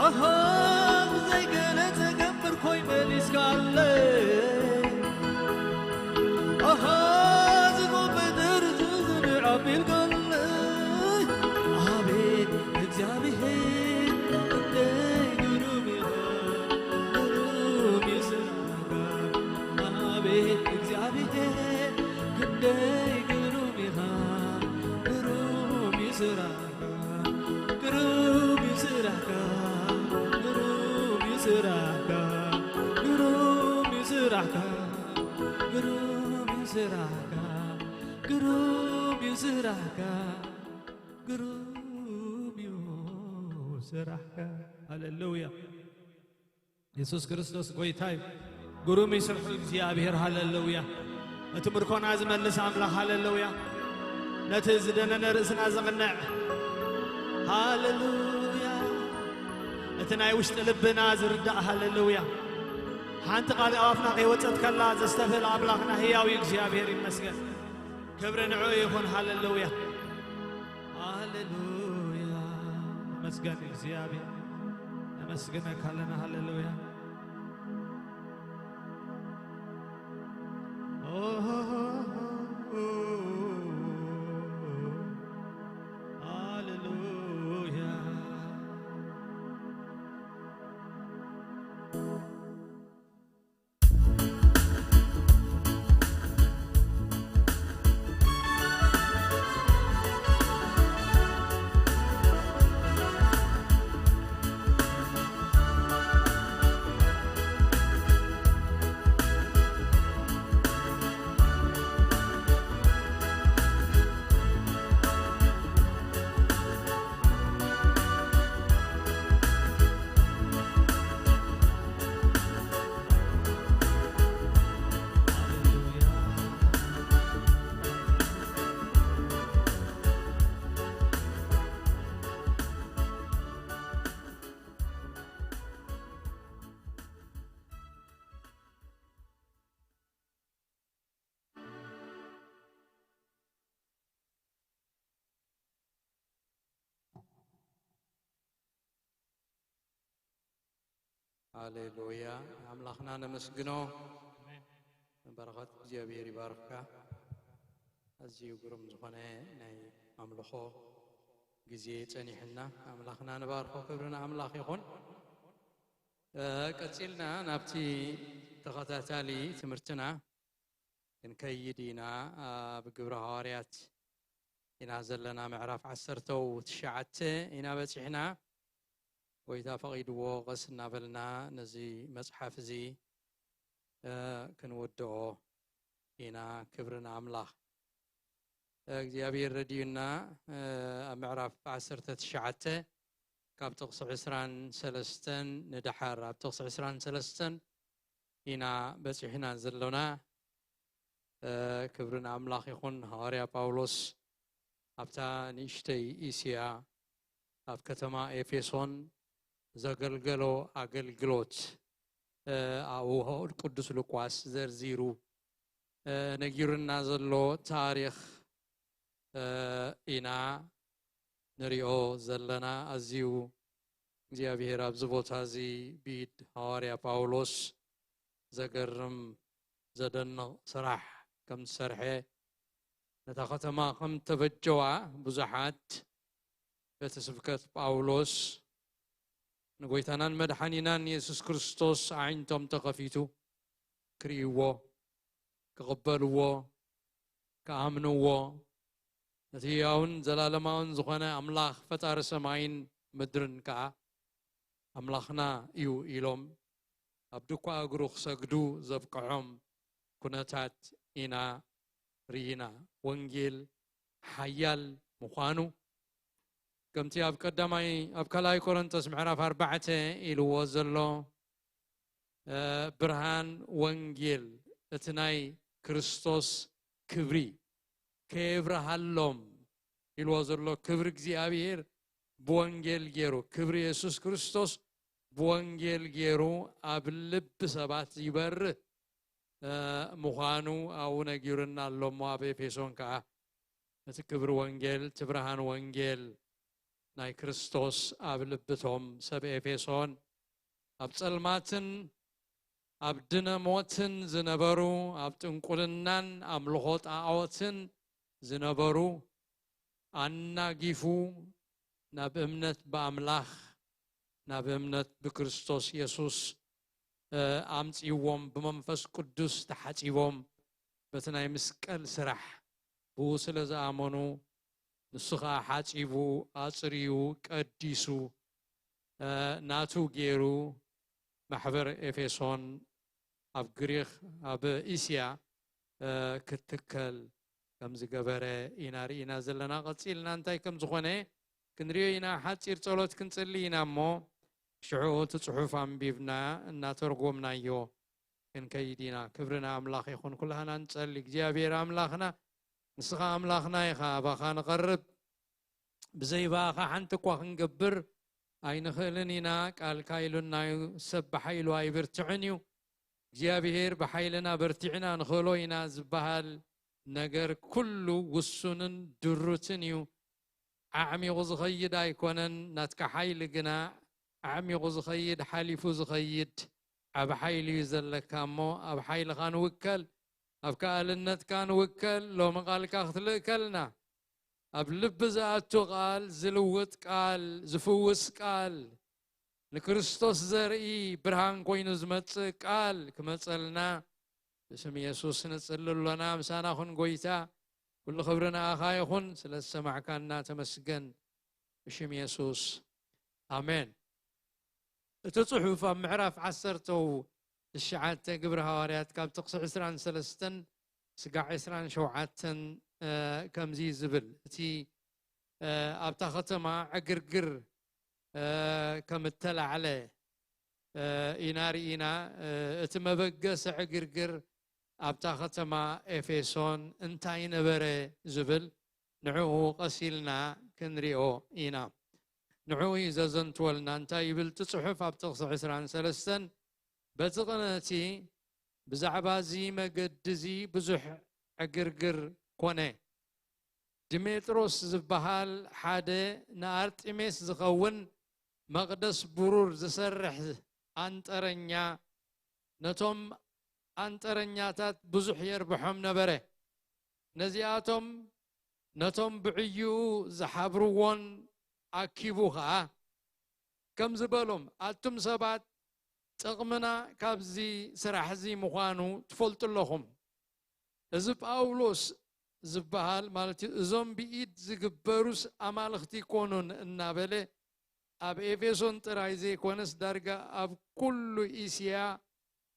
ኣሃ ብዘይገለ ተገብር ኮይ መሊስካለይ ኣሃ ዝጎበደር ዝዝብዕ ኣቢልካለይ ኣቤት እግዚኣብሔር ክንደይ ግሩም ኢኻ ግሩም እዩ ስራሕካ ኣቤት እግዚኣብሔር ክንደይ ግሩም ኢኻ ግሩም እዩ ስራሕካ ግሩም እዩ ስራሕካ ግሩም እዩ ስራሕካ ግሩም እዩ ስራሕካ ግሩም እዩ ስራሕካ ግሩም እዩ ስራሕካ ግሩም እዩ ስራሕካ ሃሌሉያ የሱስ ክርስቶስ ጎይታ እዩ። ግሩም እዩ ስርሑ እግዚኣብሔር። ሃሌሉያ። እቲ ምርኮና ዝመልስ ኣምላኽ። ሃሌሉያ። ነቲ ዝደነነ ርእስና ዘቕንዕ። ሃሌሉያ። እቲ ናይ ውሽጢ ልብና ዝርዳእ። ሃሌሉያ። ሓንቲ ቃል ኣብ ኣፍና ከይወጸት ከላ ዘስተብህል ኣምላኽና ህያው እዩ። እግዚኣብሔር ይመስገን። ክብሪ ንዕኡ ይኹን። ሃሌሉያ። ሃሌሉያ ተመስገን እግዚኣብሔር ነመስግነካ ኣለና ሃሌሉያ ሃሌሉያ ሃሌሉያ ኣምላኽና ነመስግኖ በረኸት እግዚኣብሔር ይባርኽካ ኣዝዩ ግሩም ዝኾነ ናይ ኣምልኾ ግዜ ጸኒሕና ኣምላኽና ንባርኾ ክብሪ ንኣምላኽ ይኹን ቀጺልና ናብቲ ተኸታታሊ ትምህርትና ክንከይድ ኢና ኣብ ግብረ ሃዋርያት ኢና ዘለና ምዕራፍ ዓሰርተው ትሽዓተ ኢና በጺሕና ጎይታ ፈቒድዎ ቐስ እናበልና ነዚ መፅሓፍ እዚ ክንውድኦ ኢና ክብሪ ንኣምላኽ እግዚኣብሔር ረድዩና ኣብ ምዕራፍ ዓሰርተ ትሽዓተ ካብ ጥቕሲ ዕስራን ሰለስተን ንደሓር ኣብ ጥቕሲ ዕስራን ሰለስተን ኢና በፂሕና ዘሎና ክብሪ ንኣምላኽ ይኹን ሃዋርያ ጳውሎስ ኣብታ ንእሽተይ እስያ ኣብ ከተማ ኤፌሶን ዘገልገሎ ኣገልግሎት ኣብኡ ቅዱስ ሉቃስ ዘርዚሩ ነጊሩና ዘሎ ታሪኽ ኢና ንሪኦ ዘለና ኣዝዩ እግዚኣብሔር ኣብዚ ቦታ እዚ ብኢድ ሃዋርያ ጳውሎስ ዘገርም ዘደንቕ ስራሕ ከም ዝሰርሐ ነታ ከተማ ከም ተበጀዋ ብዙሓት በቲ ስብከት ጳውሎስ ንጎይታናን መድሓኒናን የሱስ ክርስቶስ ኣዒንቶም ተኸፊቱ ክርእይዎ ክቕበልዎ ክኣምንዎ ነቲ ህያውን ዘላለማውን ዝኾነ ኣምላኽ ፈጣሪ ሰማይን ምድርን ከኣ ኣምላኽና እዩ ኢሎም ኣብ ድኳ እግሩ ክሰግዱ ዘብቅዖም ኩነታት ኢና ርኢና። ወንጌል ሓያል ምዃኑ ከምቲ ኣብ ቀዳማይ ኣብ ካልኣይ ቆሮንቶስ ምዕራፍ ኣርባዕተ ኢልዎ ዘሎ ብርሃን ወንጌል እቲ ናይ ክርስቶስ ክብሪ ከየብርሃሎም ኢልዎ ዘሎ ክብሪ እግዚኣብሔር ብወንጌል ገይሩ፣ ክብሪ የሱስ ክርስቶስ ብወንጌል ገይሩ ኣብ ልቢ ሰባት ይበርህ ምዃኑ ኣብኡ ነጊሩና ኣሎ እሞ ኣብ ኤፌሶን ከዓ እቲ ክብሪ ወንጌል እቲ ብርሃን ወንጌል ናይ ክርስቶስ ኣብ ልብቶም ሰብ ኤፌሶን ኣብ ጸልማትን ኣብ ድነ ሞትን ዝነበሩ ኣብ ጥንቁልናን ኣምልኾ ጣዖትን ዝነበሩ ኣናጊፉ ናብ እምነት ብኣምላኽ ናብ እምነት ብክርስቶስ የሱስ ኣምፅዎም ብመንፈስ ቅዱስ ተሓፂቦም በቲ ናይ ምስቀል ስራሕ ብኡ ስለ ዝኣመኑ ንሱ ከዓ ሓፂቡ ኣፅርዩ ቀዲሱ ናቱ ገይሩ ማሕበር ኤፌሶን ኣብ ግሪኽ ኣብ እስያ ክትትከል ከም ዝገበረ ኢና ርኢና ዘለና። ቀፂልና እንታይ ከም ዝኾነ ክንሪኦ ኢና። ሓፂር ጸሎት ክንጽሊ ኢና እሞ ሽዑ እቲ ጽሑፍ ኣንቢብና እናተርጎምናዮ ክንከይድ ኢና። ክብሪ ንኣምላኽ ይኹን። ኩላህና ንጸሊ። እግዚኣብሔር ኣምላኽና ንስኻ ኣምላኽና ኢኻ፣ ኣባኻ ንቐርብ። ብዘይ ብኣኻ ሓንቲ እኳ ክንገብር ኣይንኽእልን ኢና። ቃልካ ኢሉናዩ፣ ሰብ ብሓይሉ ኣይብርትዕን እዩ። እግዚኣብሔር ብሓይልና በርቲዕና ንኽእሎ ኢና ዝበሃል ነገር ኩሉ ውሱንን ድሩትን እዩ። ኣዕሚቑ ዝኸይድ ኣይኮነን፣ ናትካ ሓይሊ ግና ኣዕሚቑ ዝኸይድ፣ ሓሊፉ ዝኸይድ ዓቢ ሓይሊ እዩ ዘለካ እሞ ኣብ ሓይልኻ ንውከል፣ ኣብ ከኣልነትካ ንውከል። ሎሚ ቃልካ ክትልእከልና ኣብ ልቢ ዝኣቱ ቃል፣ ዝልውጥ ቃል፣ ዝፍውስ ቃል፣ ንክርስቶስ ዘርኢ ብርሃን ኮይኑ ዝመጽእ ቃል ክመጸልና ብስም የሱስ ንጽሊ ኣሎና። ምሳና ኩን ጎይታ። ኩሉ ክብሪ ንኣኻ ይኹን። ስለ ዝሰማዕካና ተመስገን። ብሽም የሱስ ኣሜን። እቲ ጽሑፍ ኣብ ምዕራፍ ዓሰርተ ትሽዓተ ግብሪ ሃዋርያት ካብ ጥቕሲ ዕስራን ሰለስተን ስጋዕ ዕስራን ሸውዓተን ከምዚ ዝብል፣ እቲ ኣብታ ከተማ ዕግርግር ከም እተላዕለ ኢና ርኢና። እቲ መበገሲ ዕግርግር ኣብታ ከተማ ኤፌሶን እንታይ ነበረ ዝብል ንዕኡ ቀሲልና ክንሪኦ ኢና። ንዕኡ እዩ ዘዘንትወልና። እንታይ ይብል እቲ ጽሑፍ ኣብ ጥቕሲ ዕስራን ሰለስተን? በቲ ቅነቲ ብዛዕባ እዚ መገዲ እዚ ብዙሕ ዕግርግር ኮነ። ድሜጥሮስ ዝበሃል ሓደ ንኣርጢሜስ ዝኸውን መቕደስ ብሩር ዝሰርሕ ኣንጠረኛ ነቶም ኣንጠረኛታት ብዙሕ የርብሖም ነበረ። ነዚኣቶም ነቶም ብዕይኡ ዝሓብርዎን ኣኪቡ ኸኣ ከምዚ በሎም፣ ኣቱም ሰባት፣ ጥቕምና ካብዚ ስራሕ እዚ ምዃኑ ትፈልጡ ኣለኹም። እዚ ጳውሎስ ዝበሃል ማለት እዩ፣ እዞም ብኢድ ዝግበሩስ ኣማልኽቲ ይኮኑን እናበለ ኣብ ኤፌሶን ጥራይ ዘይኮነስ ዳርጋ ኣብ ኩሉ እስያ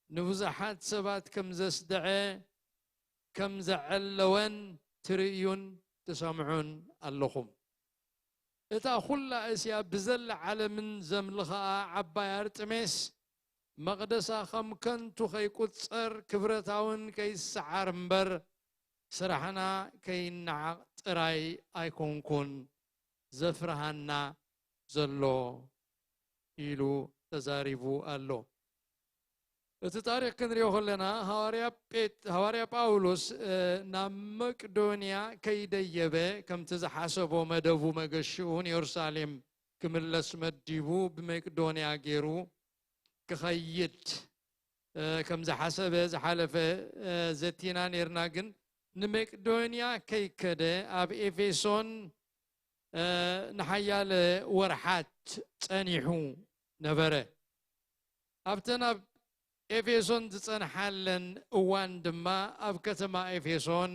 ንብዙሓት ሰባት ከም ዘስደዐ ከም ዘዐለወን ትርእዩን ትሰምዑን ኣለኹም። እታ ኩላ እስያ ብዘላ ዓለምን ዘምልኽኣ ዓባይ ኣርጥሜስ መቕደሳ ከም ከንቱ ከይቁጸር ክብረታውን ከይሰዓር እምበር ስራሕና ከይነዓቕ ጥራይ ኣይኮንኩን ዘፍርሃና ዘሎ ኢሉ ተዛሪቡ ኣሎ። እቲ ታሪኽ ክንሪኦ ከለና ሃዋርያ ጴጥ-፣ ሃዋርያ ጳውሎስ፣ እ፣ ናብ መቅዶንያ ከይደየበ ከምቲ ዝሓሰቦ መደቡ መገሽኡ ንየሩሳሌም ክምለስ መዲቡ ብመቅዶንያ ገይሩ ክኸይድ፣ እ፣ ከም ዝሓሰበ ዝሓለፈ፣ እ፣ ዘቲና ነይርና። ግን ንመቅዶንያ ከይከደ ኣብ ኤፌሶን፣ እ፣ ንሓያለ ወርሓት ጸኒሑ ነበረ። ኣብተን ኣብ ኤፌሶን ዝጸንሓለን እዋን ድማ ኣብ ከተማ ኤፌሶን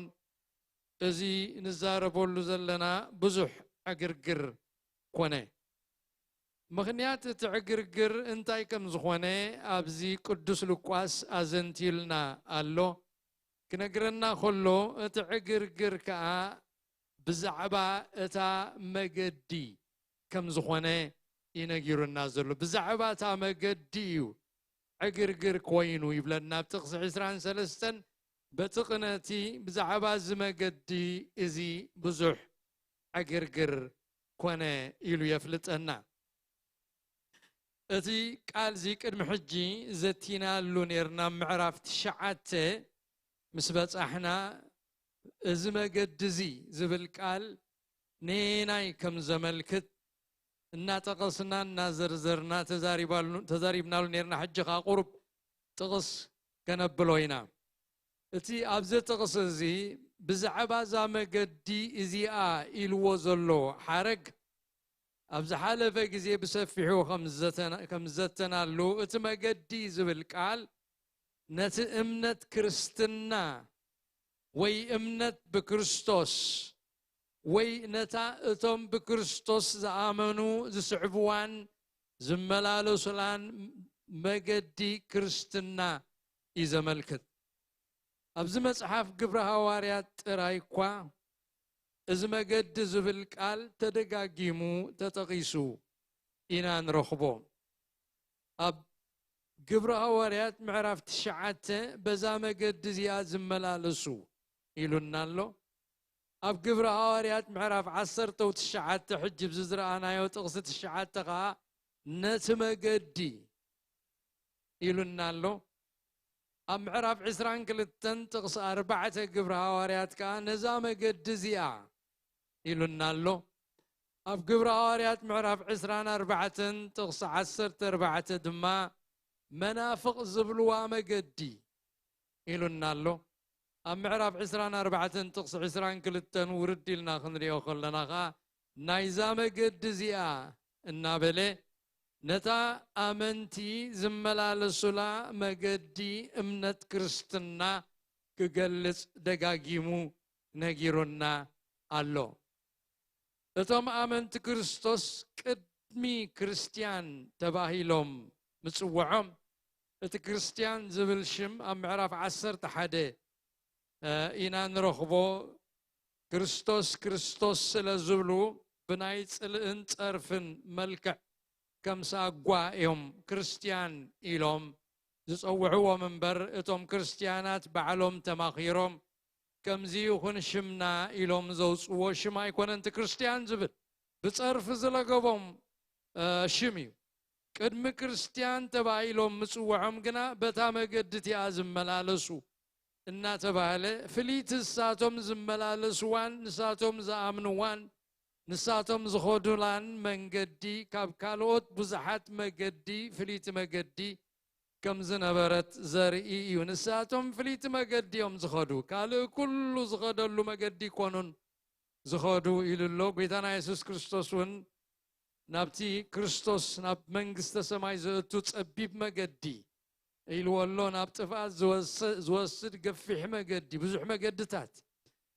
እዚ ንዛረበሉ ዘለና ብዙሕ ዕግርግር ኮነ። ምኽንያት እቲ ዕግርግር እንታይ ከም ዝኾነ ኣብዚ ቅዱስ ሉቃስ ኣዘንትዩልና ኣሎ። ክነግረና ከሎ እቲ ዕግርግር ከኣ ብዛዕባ እታ መገዲ ከም ዝኾነ እዩ ነጊሩና ዘሎ። ብዛዕባ እታ መገዲ እዩ ዕግርግር ኮይኑ ይብለና ኣብ ጥቕሲ ዕስራን ሰለስተን። በቲ ቅነቲ ብዛዕባ እዚ መገዲ እዚ ብዙሕ ዕግርግር ኮነ ኢሉ የፍልጠና። እቲ ቃል እዚ ቅድሚ ሕጂ ዘቲናሉ ነርና። ምዕራፍ ትሽዓተ ምስ በጻሕና፣ እዚ መገዲ እዚ ዝብል ቃል ነየናይ ከም ዘመልክት እናጠቐስና እናዘርዘርና ተዛሪባሉ-፣ ተዛሪብናሉ ነርና። ሕጂ ኸኣ ቁሩብ ጥቕስ ከነብሎ ኢና። እቲ ኣብዚ ጥቕስ እዚ ብዛዕባ እዛ መገዲ እዚኣ ኢልዎ ዘሎ ሓረግ ኣብ ዝሓለፈ ግዜ ብሰፊሑ ከም ዘተና-፣ ከም ዘተናሉ፣ እቲ መገዲ ዝብል ቃል ነቲ እምነት ክርስትና ወይ እምነት ብክርስቶስ ወይ ነታ እቶም ብክርስቶስ ዝኣመኑ ዝስዕብዋን ዝመላለሱላን መገዲ ክርስትና እዩ ዘመልክት። ኣብዚ መጽሓፍ ግብረ ሃዋርያት ጥራይ እኳ እዚ መገዲ ዝብል ቃል ተደጋጊሙ ተጠቒሱ ኢና ንረኽቦ። ኣብ ግብረ ሃዋርያት ምዕራፍ ትሽዓተ፣ በዛ መገዲ እዚኣ ዝመላለሱ ኢሉና ኣሎ። ኣብ ግብረ ሃዋርያት ምዕራፍ ዓሰርተ ትሽዓተ፣ ሕጂ ኣብዚ ዝረኣናዮ ጥቕሲ ትሽዓተ ኸኣ፣ ነቲ መገዲ ኢሉና ኣሎ። ኣብ ምዕራፍ ዕስራን ክልተን ጥቕሲ ኣርባዕተ ግብረ ሃዋርያት ከኣ፣ ነዛ መገዲ እዚኣ ኢሉና ኣሎ። ኣብ ግብረ ሃዋርያት ምዕራፍ ዕስራን ኣርባዕተን ጥቕሲ ዓሰርተ ኣርባዕተ ድማ፣ መናፍቕ ዝብልዋ መገዲ ኢሉና ኣሎ። ኣብ ምዕራፍ ዕስራን ኣርባዕተን ጥቕሲ ዕስራን ክልተን ውርድ ኢልና ክንሪኦ ከለና ኸኣ፣ ናይዛ መገዲ እዚኣ እናበለ፣ ነታ ኣመንቲ ዝመላለሱላ መገዲ እምነት ክርስትና ክገልጽ ደጋጊሙ ነጊሩና ኣሎ። እቶም ኣመንቲ ክርስቶስ ቅድሚ ክርስትያን ተባሂሎም ምጽውዖም፣ እቲ ክርስትያን ዝብል ሽም ኣብ ምዕራፍ ዓሰርተ ሓደ፣ እ፣ ኢና ንረኽቦ። ክርስቶስ፣ ክርስቶስ ስለ ዝብሉ፣ ብናይ ጽልእን ጸርፍን መልክዕ ከም ሳጓ እዮም ክርስትያን ኢሎም ዝጸውዕዎም እምበር፣ እቶም ክርስትያናት ባዕሎም ተማኺሮም፣ ከምዚ ይኹን ሽምና ኢሎም ዘውጽዎ ሽም ኣይኮነን እቲ ክርስትያን ዝብል። ብጸርፊ ዝለገቦም፣ እ፣ ሽም እዩ። ቅድሚ ክርስትያን ተባሂሎም ምጽውዖም ግና፣ በታ መገዲ እቲኣ ዝመላለሱ እናተባህለ፣ ፍልይቲ ንሳቶም ዝመላለስዋን ንሳቶም ዝኣምንዋን ንሳቶም ዝኸዱላን መንገዲ፣ ካብ ካልኦት ብዙሓት መገዲ ፍልይቲ መገዲ ከም ዝነበረት ዘርኢ እዩ። ንሳቶም ፍልይቲ መገዲ እዮም ዝኸዱ፣ ካልእ ኩሉ ዝኸደሉ መገዲ ኣይኮኑን ዝኸዱ ኢሉ ኣሎ። ጎይታና የሱስ ክርስቶስ እውን ናብቲ ክርስቶስ ናብ መንግስተ ሰማይ ዘእቱ ጸቢብ መገዲ ኢልዎ ኣሎ። ናብ ጥፍኣት ዝወስ-፣ ዝወስድ ገፊሕ መገዲ፣ ብዙሕ መገድታት፣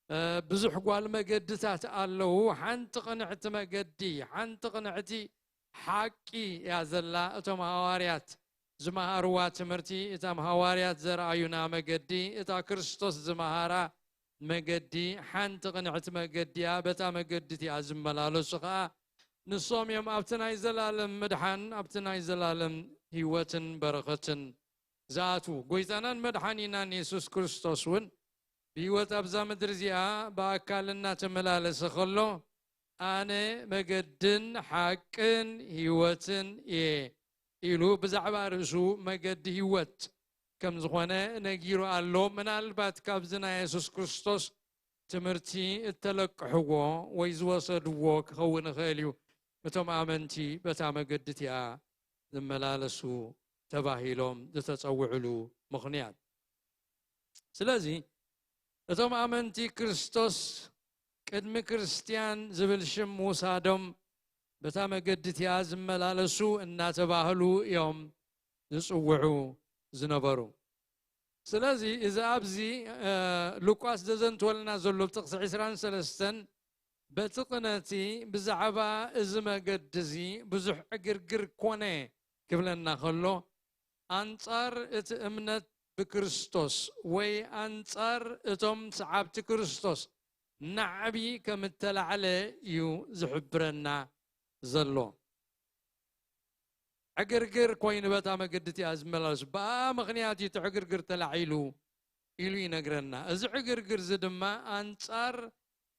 እ፣ ብዙሕ ጓል መገድታት ኣለዉ። ሓንቲ ቅንዕቲ መገዲ፣ ሓንቲ ቅንዕቲ ሓቂ እያ ዘላ። እቶም ሃዋርያት ዝመሃርዋ ትምህርቲ፣ እቶም ሃዋርያት ዘርኣዩና መገዲ፣ እታ ክርስቶስ ዝመሃራ መገዲ፣ ሓንቲ ቅንዕቲ መገዲ እያ። በታ መገዲ እቲኣ ዝመላለሱ ኸኣ፣ ንሶም እዮም ኣብቲ ናይ ዘላለም ምድሓን፣ ኣብቲ ናይ ዘላለም ህይወትን በረኸትን ዝኣትዉ። ጎይታናን መድሓኒናን የሱስ ክርስቶስ እውን ብህይወት ኣብዛ ምድሪ እዚኣ ብኣካል እናተመላለሰ ኸሎ፣ "ኣነ መገድን ሓቅን ህይወትን እየ" ኢሉ ብዛዕባ ርእሱ መገዲ ህይወት ከም ዝኾነ ነጊሩ ኣሎ። ምናልባት ካብዚ ናይ የሱስ ክርስቶስ ትምህርቲ እተለቅሕዎ ወይ ዝወሰድዎ ክኸውን ይኽእል እዩ፣ እቶም ኣመንቲ በታ መገዲ እቲኣ ዝመላለሱ ተባሂሎም ዝተጸውዕሉ ምኽንያት። ስለዚ እቶም ኣመንቲ ክርስቶስ ቅድሚ ክርስትያን ዝብል ሽም ምውሳዶም፣ በታ መገዲ እቲኣ ዝመላለሱ እናተባህሉ እዮም ዝጽውዑ ዝነበሩ። ስለዚ እዚ ኣብዚ፣ እ፣ ሉቃስ ዘዘንትወልና ዘሎ ጥቕሲ ዕስራን ሰለስተን፣ በቲ ቅነቲ ብዛዕባ እዚ መገዲ እዚ ብዙሕ ዕግርግር ኮነ ክብለና ከሎ፣ ኣንጻር እቲ እምነት ብክርስቶስ ወይ ኣንጻር እቶም ሰዓብቲ ክርስቶስ ናዕቢ ከም እተላዕለ እዩ ዝሕብረና ዘሎ። ዕግርግር ኮይኑ በታ መገዲ እቲኣ ዝመላለሱ፣ ብኣ ምኽንያት እዩ እቲ ዕግርግር ተላዒሉ ኢሉ ይነግረና። እዚ ዕግርግር እዚ ድማ ኣንጻር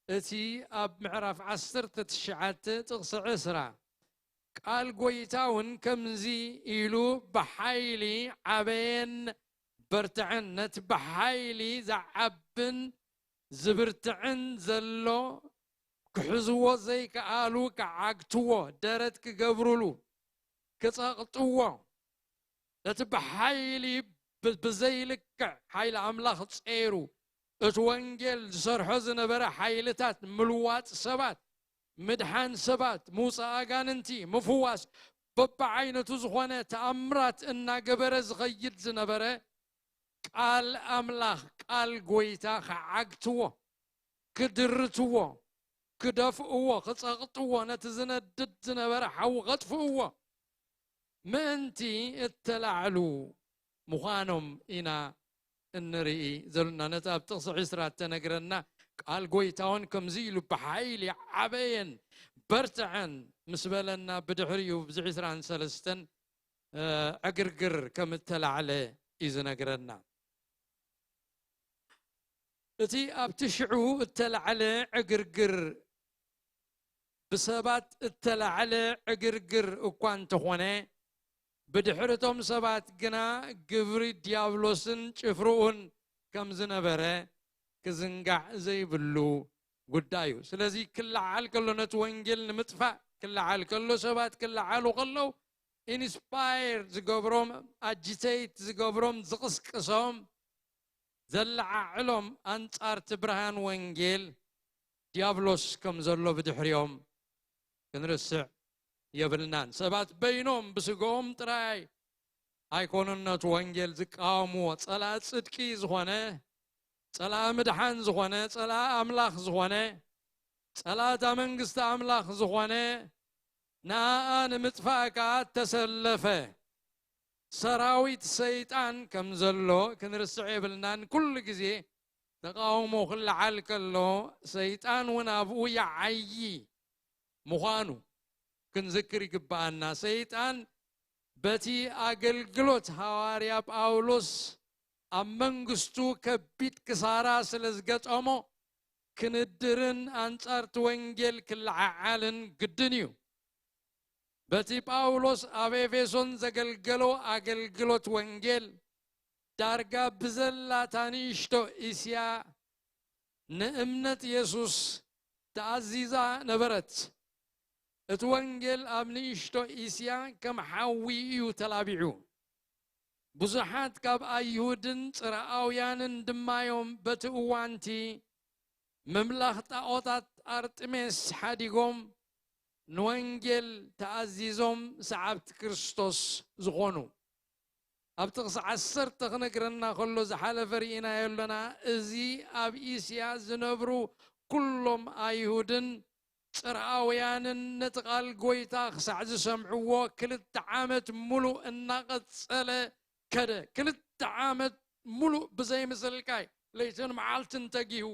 እቲ ኣብ ምዕራፍ ዓሰርተ ትሽዓተ ጥቕሲ ዕስራ፣ ቃል ጐይታ እውን ከምዚ ኢሉ ብሓይሊ ዓበየን በርትዐን። ነቲ ብሓይሊ ዝዓብን ዝብርትዕን ዘሎ ክሕዝዎ ዘይከኣሉ ክዓግትዎ፣ ደረት ክገብሩሉ፣ ክጸቕጥዎ፣ ነቲ ብሓይሊ ብ-፣ ብዘይልክዕ ሓይሊ ኣምላኽ ጸይሩ፣ እቲ ወንጌል ዝሰርሖ ዝነበረ ሓይልታት ምልዋጥ ሰባት፣ ምድሓን ሰባት፣ ምውጻእ ኣጋንንቲ፣ ምፍዋስ፣ በብዓይነቱ ዝኾነ ተኣምራት እናገበረ ዝኸይድ ዝነበረ ቃል ኣምላኽ፣ ቃል ጐይታ ክዓግትዎ፣ ክድርትዎ፣ ክደፍእዎ፣ ክጸቕጥዎ፣ ነቲ ዝነድድ ዝነበረ ሓዊ ከጥፍእዎ ምእንቲ እተላዕሉ ምዃኖም ኢና እንርኢ ዘለና። ነቲ ኣብ ጥቕሲ ዕስራ እተነግረና ቃል ጐይታ እውን ከምዚ ኢሉ ብሓይሊ ዓበየን በርትዐን ምስ በለና፣ ብድሕሪኡ ብዚ ዕስራን ሰለስተን፣ እ፣ ዕግርግር ከም እተላዕለ እዩ ዝነግረና። እቲ ኣብቲ ሽዑ እተላዕለ ዕግርግር፣ ብሰባት እተላዕለ ዕግርግር እኳ እንተኾነ፣ ብድሕሪ እቶም ሰባት ግና ግብሪ ዲያብሎስን ጭፍርኡን ከም ዝነበረ ክዝንጋዕ ዘይብሉ ጉዳይ እዩ። ስለዚ ክለዓል ከሎ፣ ነቲ ወንጌል ንምጥፋእ ክለዓል ከሎ፣ ሰባት ክለዓሉ ከለዉ፣ ኢንስፓየር ዝገብሮም፣ ኣጂቴት ዝገብሮም፣ ዝቕስቅሶም፣ ዘለዓዕሎም ኣንጻር እቲ ብርሃን ወንጌል ዲያብሎስ ከም ዘሎ ብድሕሪኦም ክንርስዕ የብልናን። ሰባት በይኖም ብስግኦም ጥራይ ኣይኮኑን ነቲ ወንጌል ዝቃወምዎ። ጸላኢ ጽድቂ ዝኾነ፣ ጸላኢ ምድሓን ዝኾነ፣ ጸላኢ ኣምላኽ ዝኾነ፣ ጸላኢ እታ መንግስቲ ኣምላኽ ዝኾነ፣ ንኣኣ ንምጥፋእ ከኣ እተሰለፈ ሰራዊት ሰይጣን ከም ዘሎ ክንርስዕ የብልናን። ኩሉ ግዜ ተቃውሞ ክለዓል ከሎ፣ ሰይጣን እውን ኣብኡ ይዓዪ ምዃኑ ክንዝክር ይግብኣና። ሰይጣን በቲ ኣገልግሎት ሃዋርያ ጳውሎስ ኣብ መንግስቱ ከቢድ ክሳራ ስለ ዝገጠሞ፣ ክንድርን ኣንጻር እቲ ወንጌል ክለዓዓልን ግድን እዩ። በቲ ጳውሎስ ኣብ ኤፌሶን ዘገልገሎ ኣገልግሎት ወንጌል፣ ዳርጋ ብዘላ እታ ንእሽቶ እስያ ንእምነት የሱስ ተኣዚዛ ነበረት። እቲ ወንጌል ኣብ ንእሽቶ እስያ ከም ሓዊ እዩ ተላቢዑ። ብዙሓት ካብ ኣይሁድን ጽርኣውያንን ድማ እዮም በቲ እዋንቲ ምምላኽ ጣዖታት ኣርጥሜስ ሓዲጎም ንወንጌል ተኣዚዞም ሰዓብቲ ክርስቶስ ዝኾኑ። ኣብ ጥቕሲ ዓሰርተ ክነግረና ከሎ፣ ዝሓለፈ ርኢናዮ ኣለና። እዚ ኣብ እስያ ዝነብሩ ኩሎም ኣይሁድን ጽርኣውያንን ነቲ ቃል ጐይታ ክሳዕ ዝሰምዕዎ፣ ክልተ ዓመት ሙሉእ እናቐጸለ ከደ። ክልተ ዓመት ሙሉእ ብዘይ ምስልካይ፣ ለይትን መዓልትን ተጊሁ፣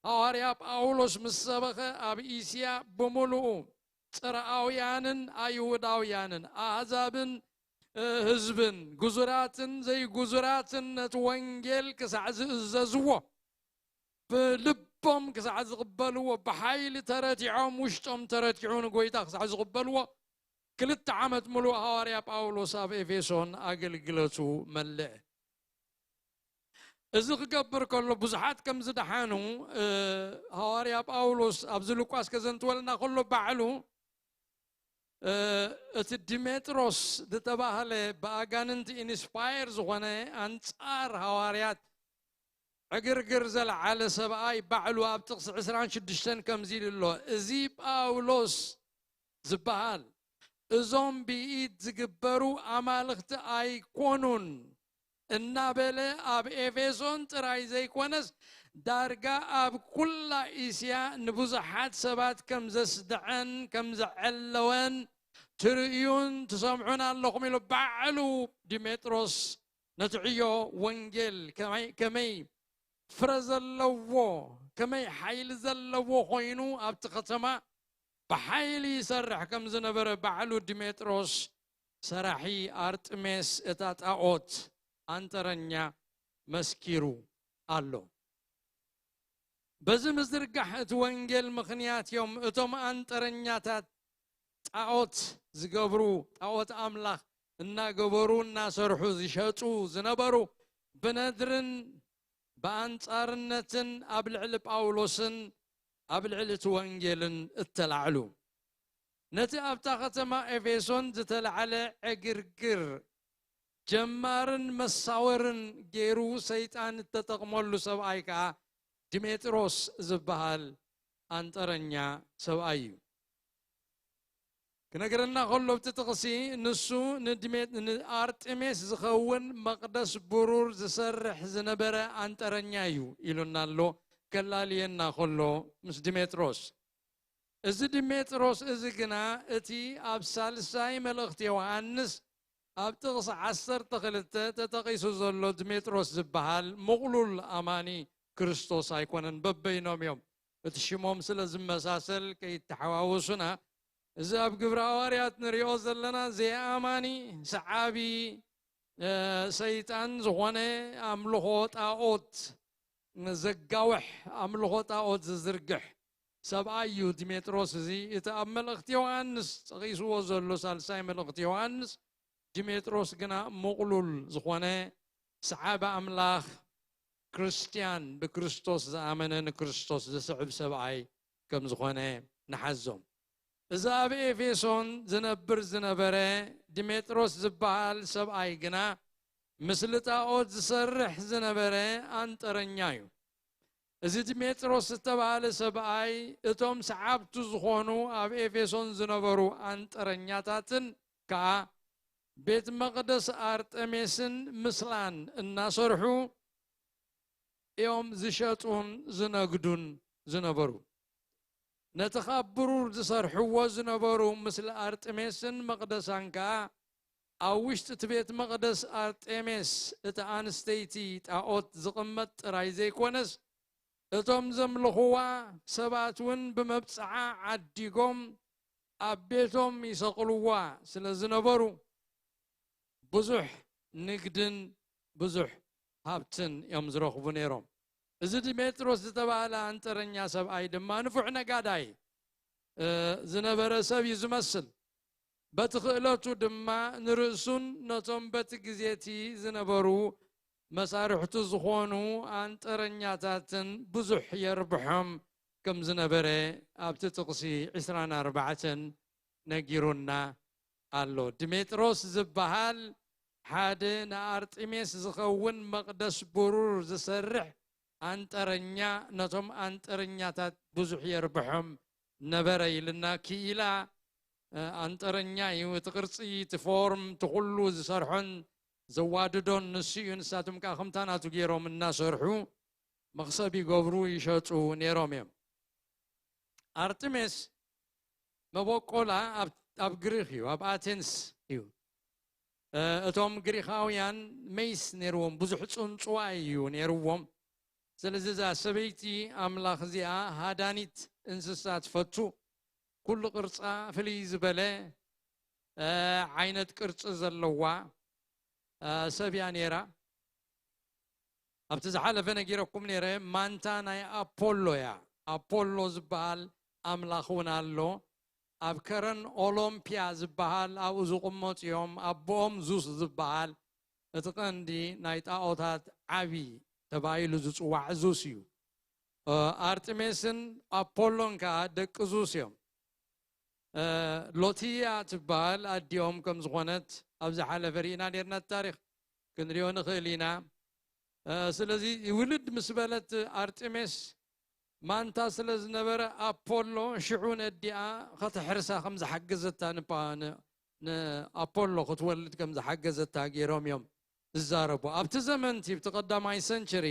ሃዋርያ ጳውሎስ ምስ ሰበኸ፣ ኣብ እስያ ብምሉኡ ጽርኣውያንን ኣይሁዳውያንን፣ ኣህዛብን፣ እ፣ ህዝብን፣ ግዙራትን ዘይግዙራትን ነቲ ወንጌል ክሳዕ ዝእዘዝዎ፣ ብልቦም ክሳዕ ዝቕበልዎ፣ ብሓይሊ ተረቲዖም፣ ውሽጦም ተረቲዑ ንጎይታ ክሳዕ ዝቕበልዎ፣ ክልተ ዓመት ሙሉእ ሃዋርያ ጳውሎስ ኣብ ኤፌሶን ኣገልግሎቱ መልአ። እዚ ክገብር ከሎ፣ ብዙሓት ከም ዝደሓኑ፣ እ፣ ሃዋርያ ጳውሎስ ኣብዚ ሉቃስ ከዘንትወልና ከሎ፣ ባዕሉ፣ እ፣ እቲ ዲሜጥሮስ ዝተባህለ፣ ብኣጋንንቲ ኢንስፓየር ዝኾነ፣ ኣንጻር ሃዋርያት ዕግርግር ዘልዓለ ሰብኣይ፣ ባዕሉ ኣብ ጥቕሲ ዕስራን ሽዱሽተን ከምዚ ኢሉ ኣሎ፣ "እዚ ጳውሎስ ዝበሃል፣ እዞም ብኢድ ዝግበሩ ኣማልኽቲ ኣይኮኑን" እናበለ፣ ኣብ ኤፌሶን ጥራይ ዘይኮነስ፣ ዳርጋ ኣብ ኩላ እስያ ንብዙሓት ሰባት ከም ዘስድዐን ከም ዘዐለወን ትርእዩን ትሰምዑን ኣለኹም ኢሉ፣ ባዕሉ ዲሜጥሮስ ነቲ ዕዮ ወንጌል ከመይ፣ ከመይ ፍረ ዘለዎ፣ ከመይ ሓይሊ ዘለዎ ኮይኑ ኣብቲ ከተማ ብሓይሊ ይሰርሕ ከም ዝነበረ፣ ባዕሉ ዲሜጥሮስ፣ ሰራሒ ኣርጥሜስ፣ እታ ጣዖት ኣንጠረኛ፣ መስኪሩ ኣሎ። በዚ ምዝርጋሕ እቲ ወንጌል ምኽንያት እዮም እቶም ኣንጠረኛታት ጣዖት ዝገብሩ፣ ጣዖት ኣምላኽ እናገበሩ እናሰርሑ ዝሸጡ ዝነበሩ ብነድርን ብኣንጻርነትን ኣብ ልዕሊ ጳውሎስን ኣብ ልዕሊ እቲ ወንጌልን እተላዕሉ። ነቲ ኣብታ ከተማ ኤፌሶን ዝተላዕለ ዕግርግር ጀማርን መሳወርን ገይሩ ሰይጣን እተጠቕመሉ ሰብኣይ ከኣ ድሜጥሮስ ዝበሃል ኣንጠረኛ ሰብኣይ እዩ። ክነግረና ከሎ ኣብቲ ጥቕሲ ንሱ ንድሜ-፣ ንኣርጢሜስ ዝኸውን መቕደስ ብሩር ዝሰርሕ ዝነበረ ኣንጠረኛ እዩ ኢሉና ኣሎ፣ ከላልየና ከሎ ምስ ድሜጥሮስ። እዚ ድሜጥሮስ እዚ ግና እቲ ኣብ ሳልሳይ መልእኽቲ ዮሃንስ ኣብ ጥቕሲ ዓሰርተ ክልተ ተጠቒሱ ዘሎ ድሜጥሮስ ዝበሃል ምቕሉል ኣማኒ ክርስቶስ ኣይኮነን። በበይኖም እዮም፣ እቲ ሽሞም ስለ ዝመሳሰል ከይተሓዋወሱና። እዚ ኣብ ግብረ ሃዋርያት ንሪኦ ዘለና ዘይኣማኒ ሰዓቢ፣ እ፣ ሰይጣን ዝኾነ ኣምልኾ ጣኦት ዘጋውሕ፣ ኣምልኾ ጣኦት ዝዝርግሕ ሰብኣይ እዩ ድሜጥሮስ። እዚ እቲ ኣብ መልእኽቲ ዮሃንስ ጠቒስዎ ዘሎ ሳልሳይ መልእኽቲ ዮሃንስ፣ ድሜጥሮስ ግና ምቕሉል ዝኾነ ሰዓቢ ኣምላኽ፣ ክርስትያን፣ ብክርስቶስ ዝኣመነ፣ ንክርስቶስ ዝስዕብ ሰብኣይ ከም ዝኾነ ንሓዞም። እዚ ኣብ ኤፌሶን ዝነብር ዝነበረ ድሜጥሮስ ዝበሃል ሰብኣይ ግና ምስሊ ጣኦት ዝሰርሕ ዝነበረ ኣንጠረኛ እዩ። እዚ ድሜጥሮስ ዝተባህለ ሰብኣይ እቶም ሰዓብቱ ዝኾኑ ኣብ ኤፌሶን ዝነበሩ ኣንጠረኛታትን ከኣ ቤት መቕደስ ኣርጠሜስን ምስላን እናሰርሑ እዮም ዝሸጡን ዝነግዱን ዝነበሩ። ነቲ ካብ ብሩር ዝሰርሕዎ ዝነበሩ ምስሊ ኣርጥሜስን መቕደሳን ከኣ ኣብ ውሽጢ እቲ ቤት መቕደስ ኣርጤሜስ፣ እቲ ኣንስተይቲ ጣኦት ዝቕመጥ ጥራይ ዘይኮነስ፣ እቶም ዘምልኽዋ ሰባት እውን ብመብጽዓ ዓዲጎም ኣብ ቤቶም ይሰቕልዋ ስለ ዝነበሩ፣ ብዙሕ ንግድን ብዙሕ ሃብትን እዮም ዝረኽቡ ነይሮም። እዚ ድሜጥሮስ ዝተባህለ ኣንጠረኛ ሰብኣይ ድማ ንፉዕ ነጋዳይ፣ እ፣ ዝነበረ ሰብ እዩ ዝመስል። በቲ ክእለቱ ድማ ንርእሱን ነቶም በቲ ግዜ እቲ ዝነበሩ መሳርሕቱ ዝኾኑ ኣንጠረኛታትን ብዙሕ የርብሖም ከም ዝነበረ ኣብቲ ጥቕሲ ዕስራን ኣርባዕተን ነጊሩና ኣሎ። ድሜጥሮስ ዝበሃል ሓደ ንኣርጢሜስ ዝኸውን መቕደስ ብሩር ዝሰርሕ ኣንጠረኛ፣ ነቶም ኣንጠረኛታት ብዙሕ የርብሖም ነበረ ኢልና። ክኢላ፣ እ፣ ኣንጠረኛ እዩ። እቲ ቅርጺ፣ እቲ ፎርም፣ እቲ ኩሉ ዝሰርሖን ዘዋድዶን ንሱ እዩ። ንሳቶም ከኣ ከምታ ናቱ ገይሮም እናሰርሑ መኽሰብ ይገብሩ፣ ይሸጡ ነይሮም እዮም። ኣርጥሜስ መበቆላ ኣብ፣ ኣብ ግሪኽ እዩ፣ ኣብ ኣቴንስ እዩ። እ፣ እቶም ግሪኻውያን መይስ ነይርዎም፣ ብዙሕ ጽንጽዋይ እዩ ነይርዎም። ስለዚ እዛ ሰበይቲ ኣምላኽ እዚኣ ሃዳኒት እንስሳ ትፈቱ፣ ኩሉ ቅርጻ ፍልይ ዝበለ፣ እ፣ ዓይነት ቅርጺ ዘለዋ፣ እ፣ ሰብ እያ ነይራ። ኣብቲ ዝሓለፈ ነጊረኩም ነይረ፣ ማንታ ናይ ኣፖሎ እያ። ኣፖሎ ዝበሃል ኣምላኽ እውን ኣሎ። ኣብ ከረን ኦሎምፒያ ዝበሃል ኣብኡ ዝቕመጡ እዮም። ኣቦኦም ዙስ ዝበሃል እቲ ቀንዲ ናይ ጣኦታት ዓቢ ተባሂሉ ዝጽዋዕ ዙስ እዩ። እ፣ ኣርጥሜስን ኣፖሎን ከኣ ደቂ ዙስ እዮም። እ፣ ሎቲያ ትበሃል ኣዲኦም ከም ዝኾነት ኣብ ዝሓለፈ ርኢና ነርና፣ እቲ ታሪኽ ክንሪኦ ንኽእል ኢና። እ፣ ስለዚ ውልድ ምስ በለት ኣርጥሜስ ማንታ ስለ ዝነበረ ኣፖሎ ሽዑ ነዲኣ ከተሕርሳ ከም ዝሓገዘታ ንፓ-፣ ን-፣ ንኣፖሎ ክትወልድ ከም ዝሓገዘታ ገይሮም እዮም ዝዛረቡ። ኣብቲ ዘመንቲ፣ ብቲ ቀዳማይ ሰንቸሪ፣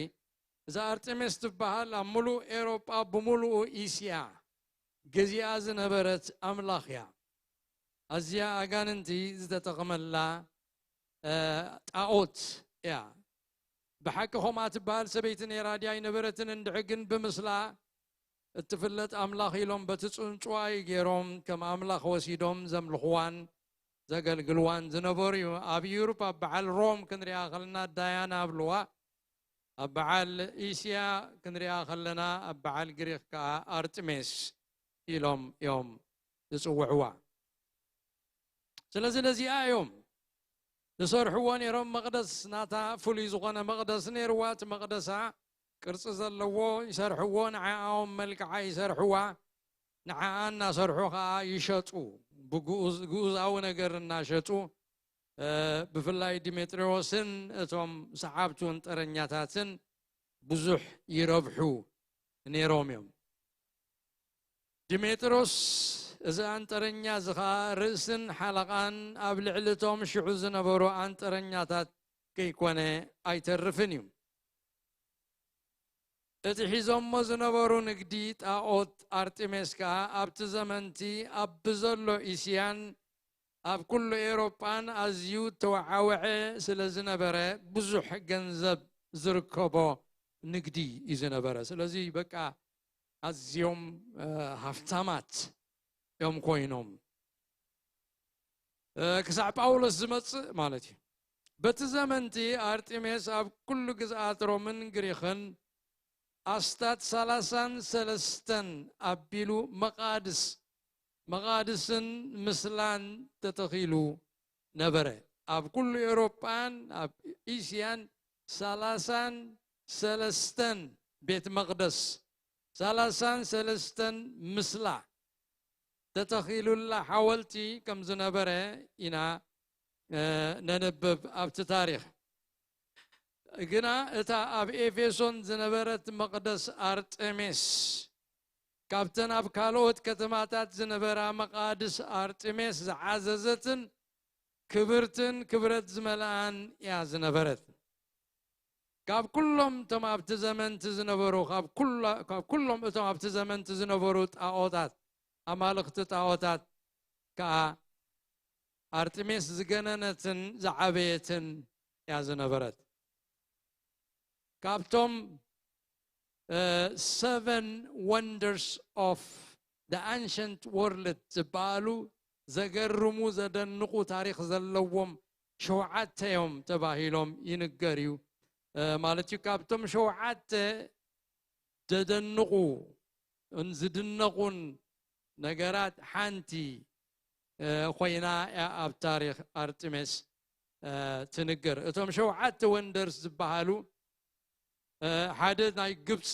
እዛ ኣርጤሜስ ትበሃል ኣብ ምሉእ ኤውሮጳ፣ ብምሉኡ እስያ ገዚኣ ዝነበረት ኣምላኽ እያ። ኣዝያ ኣጋንንቲ ዝተጠቕመላ፣ እ፣ ጣኦት እያ። ብሓቂ ከምኣ ትበሃል ሰበይቲ ነይራ ድያ ኣይነበረትን? እንድዒ ግን ብምስላ እትፍለጥ ኣምላኽ ኢሎም በቲ ጽንጽዋይ ገይሮም ከም ኣምላኽ ወሲዶም ዘምልኽዋን ዘገልግልዋን ዝነበሩ እዩ። ኣብ ዩሮፕ ኣብ በዓል ሮም ክንሪኣ ከለና ዳያና ኣብልዋ፣ ኣብ በዓል እስያ ክንሪኣ ከለና ኣብ በዓል ግሪኽ ከዓ ኣርጥሜስ ኢሎም እዮም ዝፅውዕዋ። ስለዚ ነዚኣ እዮም ዝሰርሕዎ ነይሮም። መቕደስ ናታ ፍሉይ ዝኾነ መቕደስ ነይርዋ። እቲ መቕደሳ ቅርፂ ዘለዎ ይሰርሕዎ፣ ንዓኦም መልክዓ ይሰርሕዋ፣ ንዓኣ እናሰርሑ ከዓ ይሸጡ። ብግኡዝ-፣ ግኡዛዊ ነገር እናሸጡ፣ እ፣ ብፍላይ ዲሜጥሪዎስን እቶም ሰዓብቱን ጠረኛታትን ብዙሕ ይረብሑ ነይሮም እዮም። ዲሜጥሮስ እዚ ኣንጠረኛ እዚ ኸኣ ርእስን ሓለቓን ኣብ ልዕሊ እቶም ሽዑ ዝነበሩ ኣንጠረኛታት ከይኮነ ኣይተርፍን እዩ። እቲ ሒዞሞ ዝነበሩ ንግዲ ጣኦት ኣርጢሜስ ከኣ ኣብቲ ዘመንቲ ኣብ ብዘሎ እስያን ኣብ ኩሉ ኤውሮጳን ኣዝዩ ተወዓወዐ ስለ ዝነበረ ብዙሕ ገንዘብ ዝርከቦ ንግዲ እዩ ዝነበረ። ስለዚ በቃ ኣዝዮም፣ እ፣ ሃፍታማት እዮም ኮይኖም። እ፣ ክሳዕ ጳውሎስ ዝመጽእ ማለት እዩ። በቲ ዘመንቲ ኣርጢሜስ ኣብ ኩሉ ግዝኣት ሮምን ግሪኽን ኣስታት ሰላሳን ሰለስተን ኣቢሉ መቓድስ፣ መቓድስን ምስላን ተተኺሉ ነበረ። ኣብ ኩሉ ኤውሮጳን ኣብ እስያን ሰላሳን ሰለስተን ቤት መቕደስ፣ ሰላሳን ሰለስተን ምስላ ተተኺሉላ ሓወልቲ ከም ዝነበረ ኢና፣ እ፣ ነንብብ ኣብቲ ታሪኽ። ግና እታ ኣብ ኤፌሶን ዝነበረት መቕደስ ኣርጤሜስ ካብተን ኣብ ካልኦት ከተማታት ዝነበራ መቓድስ ኣርጤሜስ ዝዓዘዘትን ክብርትን ክብረት ዝመልኣን እያ ዝነበረት። ካብ ኩሎም እቶም ኣብቲ ዘመንቲ ዝነበሩ፣ ካብ ኩላ-፣ ካብ ኩሎም እቶም ኣብቲ ዘመንቲ ዝነበሩ ጣኦታት፣ ኣማልኽቲ ጣኦታት ከኣ ኣርጥሜስ ዝገነነትን ዝዓበየትን እያ ዝነበረት። ካብቶም፣ እ፣ Seven Wonders of the Ancient World ዝበሃሉ ዘገርሙ፣ ዘደንቑ ታሪኽ ዘለዎም ሸውዓተ እዮም ተባሂሎም ይንገር እዩ። እ፣ ማለት እዩ፣ ካብቶም ሸውዓተ ዘደንቑ፣ ን-፣ ዝድነቑን ነገራት ሓንቲ፣ እ፣ ኮይና እያ ኣብ ታሪኽ ኣርጥሜስ፣ እ፣ ትንገር። እቶም ሸውዓተ ወንደርስ ዝበሃሉ፣ እ፣ ሓደ ናይ ግብፂ፣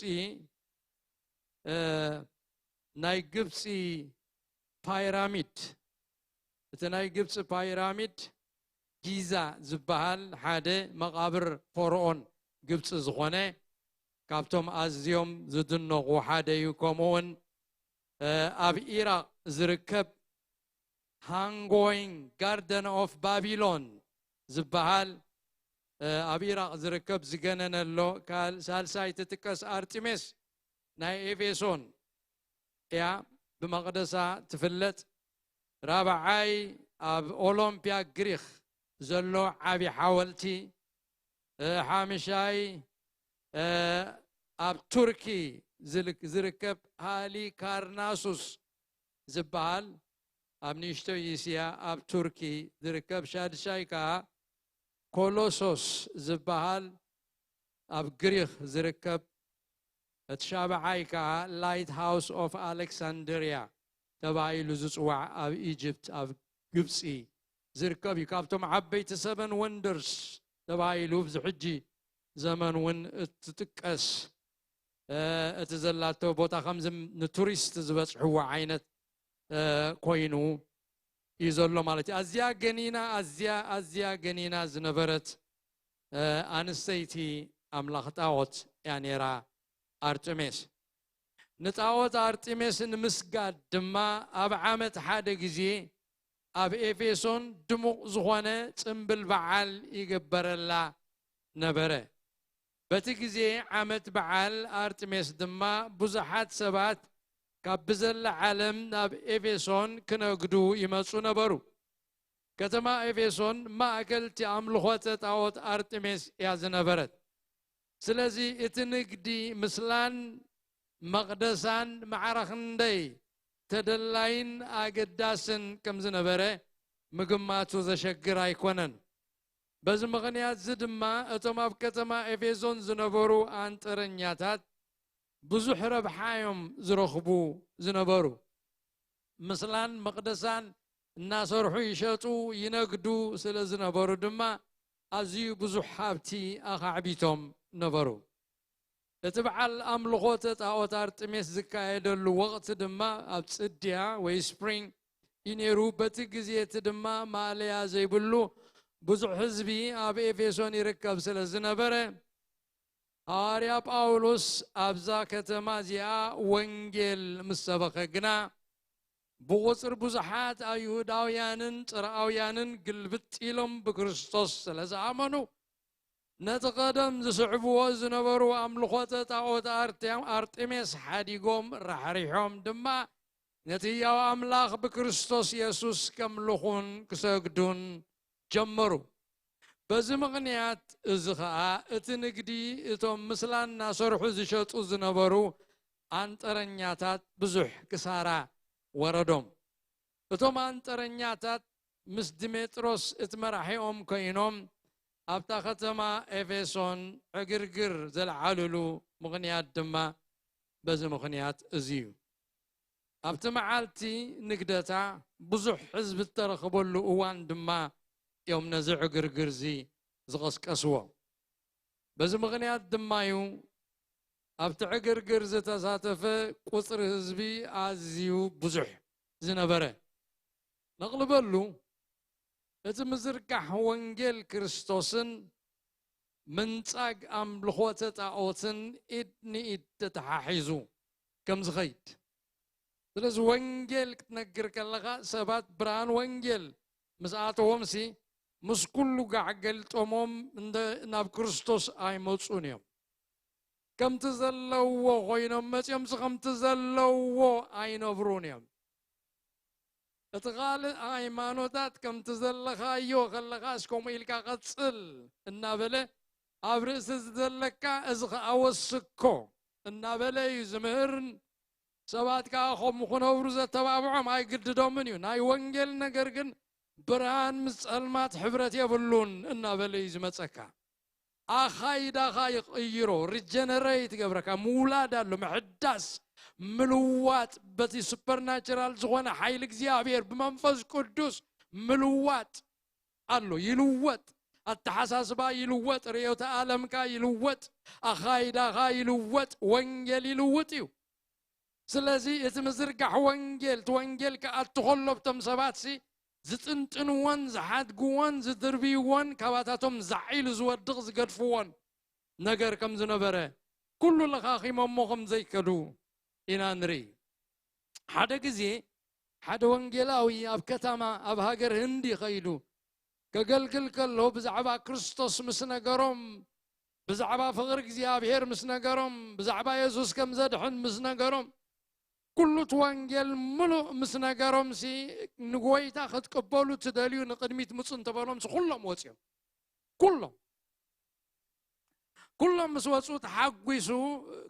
እ፣ ናይ ግብፂ ፓይራሚድ፣ እቲ ናይ ግብፂ ፓይራሚድ ጊዛ ዝበሃል ሓደ መቓብር ፈርኦን ግብፂ ዝኾነ ካብቶም ኣዝዮም ዝድነቑ ሓደ እዩ። ከምኡውን፣ እ፣ ኣብ ኢራቕ ዝርከብ ሃንጎይንግ ጋርደን ኦፍ ባቢሎን ዝበሃል፣ እ፣ ኣብ ኢራቕ ዝርከብ ዝገነነ ኣሎ። ካል-፣ ሳልሳይ ትጥቀስ ኣርጢሜስ ናይ ኤፌሶን እያ ብመቕደሳ ትፍለጥ። ራብዓይ ኣብ ኦሎምፒያ ግሪኽ ዘሎ ዓቢ ሓወልቲ፣ እ፣ ሓምሻይ፣ እ፣ ኣብ ቱርኪ ዝልክ-፣ ዝርከብ ሃሊ ካርናሱስ ዝበሃል ኣብ ንእሽቶ እስያ ኣብ ቱርኪ ዝርከብ፣ ሻድሻይ ከኣ ኮሎሶስ ዝበሃል ኣብ ግሪኽ ዝርከብ፣ እቲ ሻብዓይ ከኣ ላይት ሃውስ ኦፍ ኣሌክሳንድሪያ ተባሂሉ ዝጽዋዕ ኣብ ኢጅፕት፣ ኣብ ግብጺ ዝርከብ እዩ። ካብቶም ዓበይቲ ሰቨን ወንደርስ ተባሂሉ ኣብዚ ሕጂ ዘመን እውን እትጥቀስ፣ እ፣ እቲ ዘላቶ ቦታ ከምዚ ንቱሪስት ዝበጽሕዎ ዓይነት፣ እ፣ ኮይኑ እዩ ዘሎ ማለት እዩ። ኣዝያ ገኒና፣ ኣዝያ፣ ኣዝያ ገኒና ዝነበረት፣ እ፣ ኣንስተይቲ ኣምላኽ ጣዖት እያ ነይራ ኣርጥሜስ። ንጣዖት ኣርጥሜስ ንምስጋድ ድማ ኣብ ዓመት ሓደ ግዜ ኣብ ኤፌሶን ድሙቕ ዝኾነ ጽምብል በዓል ይግበረላ ነበረ። በቲ ግዜ ዓመት በዓል ኣርጥሜስ ድማ ብዙሓት ሰባት ካብ ብዘላ ዓለም ናብ ኤፌሶን ክነግዱ ይመጹ ነበሩ። ከተማ ኤፌሶን ማእከል እቲ ኣምልኾተ ጣዖት ኣርጥሜስ እያ ዝነበረት። ስለዚ እቲ ንግዲ ምስላን መቕደሳን ማዕረ ክንደይ ተደላይን ኣገዳስን ከም ዝነበረ ምግማቱ ዘሸግር ኣይኮነን። በዚ ምኽንያት እዚ ድማ እቶም ኣብ ከተማ ኤፌሶን ዝነበሩ ኣንጠረኛታት ብዙሕ ረብሓ እዮም ዝረኽቡ ዝነበሩ። ምስላን መቕደሳን እናሰርሑ ይሸጡ ይነግዱ ስለ ዝነበሩ ድማ ኣዝዩ ብዙሕ ሃብቲ ኣኻዕቢቶም ነበሩ። እቲ በዓል ኣምልኾተ ጣዖት ኣርጥሜስ ዝካየደሉ ወቕቲ ድማ ኣብ ጽድያ ወይ ስፕሪንግ እዩ ነይሩ። በቲ ግዜ እቲ ድማ ማእለያ ዘይብሉ ብዙሕ ህዝቢ ኣብ ኤፌሶን ይርከብ ስለ ዝነበረ፣ ሃዋርያ ጳውሎስ ኣብዛ ከተማ እዚኣ ወንጌል ምስ ሰበኸ ግና፣ ብቑጽሪ ብዙሓት ኣይሁዳውያንን ጽርኣውያንን ግልብጥ ኢሎም ብክርስቶስ ስለ ዝኣመኑ፣ ነቲ ቀደም ዝስዕብዎ ዝነበሩ ኣምልኾተ ጣዖት ኣርቴም-፣ ኣርጤሜስ ሓዲጎም ራሕሪሖም ድማ ነቲ ህያው ኣምላኽ ብክርስቶስ የሱስ ከምልኹን ክሰግዱን ጀመሩ። በዚ ምኽንያት እዚ ኸኣ እቲ ንግዲ እቶም ምስላ እናሰርሑ ዝሸጡ ዝነበሩ ኣንጠረኛታት ብዙሕ ክሳራ ወረዶም። እቶም ኣንጠረኛታት ምስ ዲሜጥሮስ እቲ መራሒኦም ኮይኖም ኣብታ ከተማ ኤፌሶን ዕግርግር ዘልዓልሉ ምኽንያት ድማ በዚ ምኽንያት እዚ እዩ። ኣብቲ መዓልቲ ንግደታ ብዙሕ ህዝቢ እተረኽበሉ እዋን ድማ እዮም ነዚ ዕግርግር እዚ ዝቐስቀስዎ። በዚ ምኽንያት ድማ እዩ ኣብቲ ዕግርግር ዝተሳተፈ ቁጽሪ ህዝቢ ኣዝዩ ብዙሕ ዝነበረ። ነቕልበሉ፣ እቲ ምዝርጋሕ ወንጌል ክርስቶስን ምንጻግ ኣምልኾተ ጣኦትን ኢድ ንኢድ ተተሓሒዙ ከም ዝኸይድ። ስለዚ ወንጌል ክትነግር ከለኻ ሰባት ብርሃን ወንጌል ምስ ኣተዎም ሲ ምስ ኩሉ ጋዕ ገልጠሞም እንደ-፣ ናብ ክርስቶስ ኣይመጹን እዮም። ከምቲ ዘለውዎ ኮይኖም መጺኦም ሲ ከምቲ ዘለውዎ ኣይነብሩን እዮም። እቲ ካልእ ሃይማኖታት ከምቲ ዘለኻዮ ከለኻስ ከምኡ ኢልካ ቀጽል እናበለ ኣብ ርእሲ ዘለካ እዚ ኸኣ ወስኮ እናበለ እዩ ዝምህርን ሰባት ከኣ ከምኡ ክነብሩ ዘተባብዖም ኣይግድዶምን እዩ። ናይ ወንጌል ነገር ግን ብርሃን ምስ ጸልማት ሕብረት የብሉን እናበለ እዩ ዝመጸካ። ኣኻይዳኻ ይቕይሮ፣ ሪጀነሬት ይገብረካ። ምውላድ ኣሎ፣ ምሕዳስ፣ ምልዋጥ፣ በቲ ሱፐርናቸራል ዝኾነ ሓይሊ እግዚኣብሔር ብመንፈስ ቅዱስ ምልዋጥ ኣሎ። ይልወጥ፣ ኣተሓሳስባ ይልወጥ፣ ርእዮተ ዓለምካ ይልወጥ፣ ኣኻይዳኻ ይልወጥ፣ ወንጌል ይልውጥ እዩ። ስለዚ እቲ ምዝርጋሕ ወንጌል፣ እቲ ወንጌል ክኣቱ ከሎ ኣብቶም ሰባትሲ ዝጥንጥንዎን ዝሓድግዎን ዝድርብይዎን ካባታቶም ዛዕ ኢሉ ዝወድቕ ዝገድፍዎን ነገር ከም ዝነበረ ኩሉ ለኻኺሞሞ ከም ዘይከዱ ኢና ንርኢ። ሓደ ግዜ ሓደ ወንጌላዊ ኣብ ከተማ ኣብ ሃገር ህንዲ ኸይዱ ከገልግል ከሎ ብዛዕባ ክርስቶስ ምስ ነገሮም፣ ብዛዕባ ፍቕሪ እግዚኣብሔር ምስ ነገሮም፣ ብዛዕባ የሱስ ከም ዘድሕን ምስ ነገሮም፣ ኩሉ እቲ ወንጌል ምሉእ ምስ ነገሮም ሲ ንጎይታ ክትቅበሉ ትደልዩ ንቕድሚት ምጹ እንተበሎም ሲ ኩሎም ወፂኦም። ኩሎም ኩሎም ምስ ወፁ ተሓጒሱ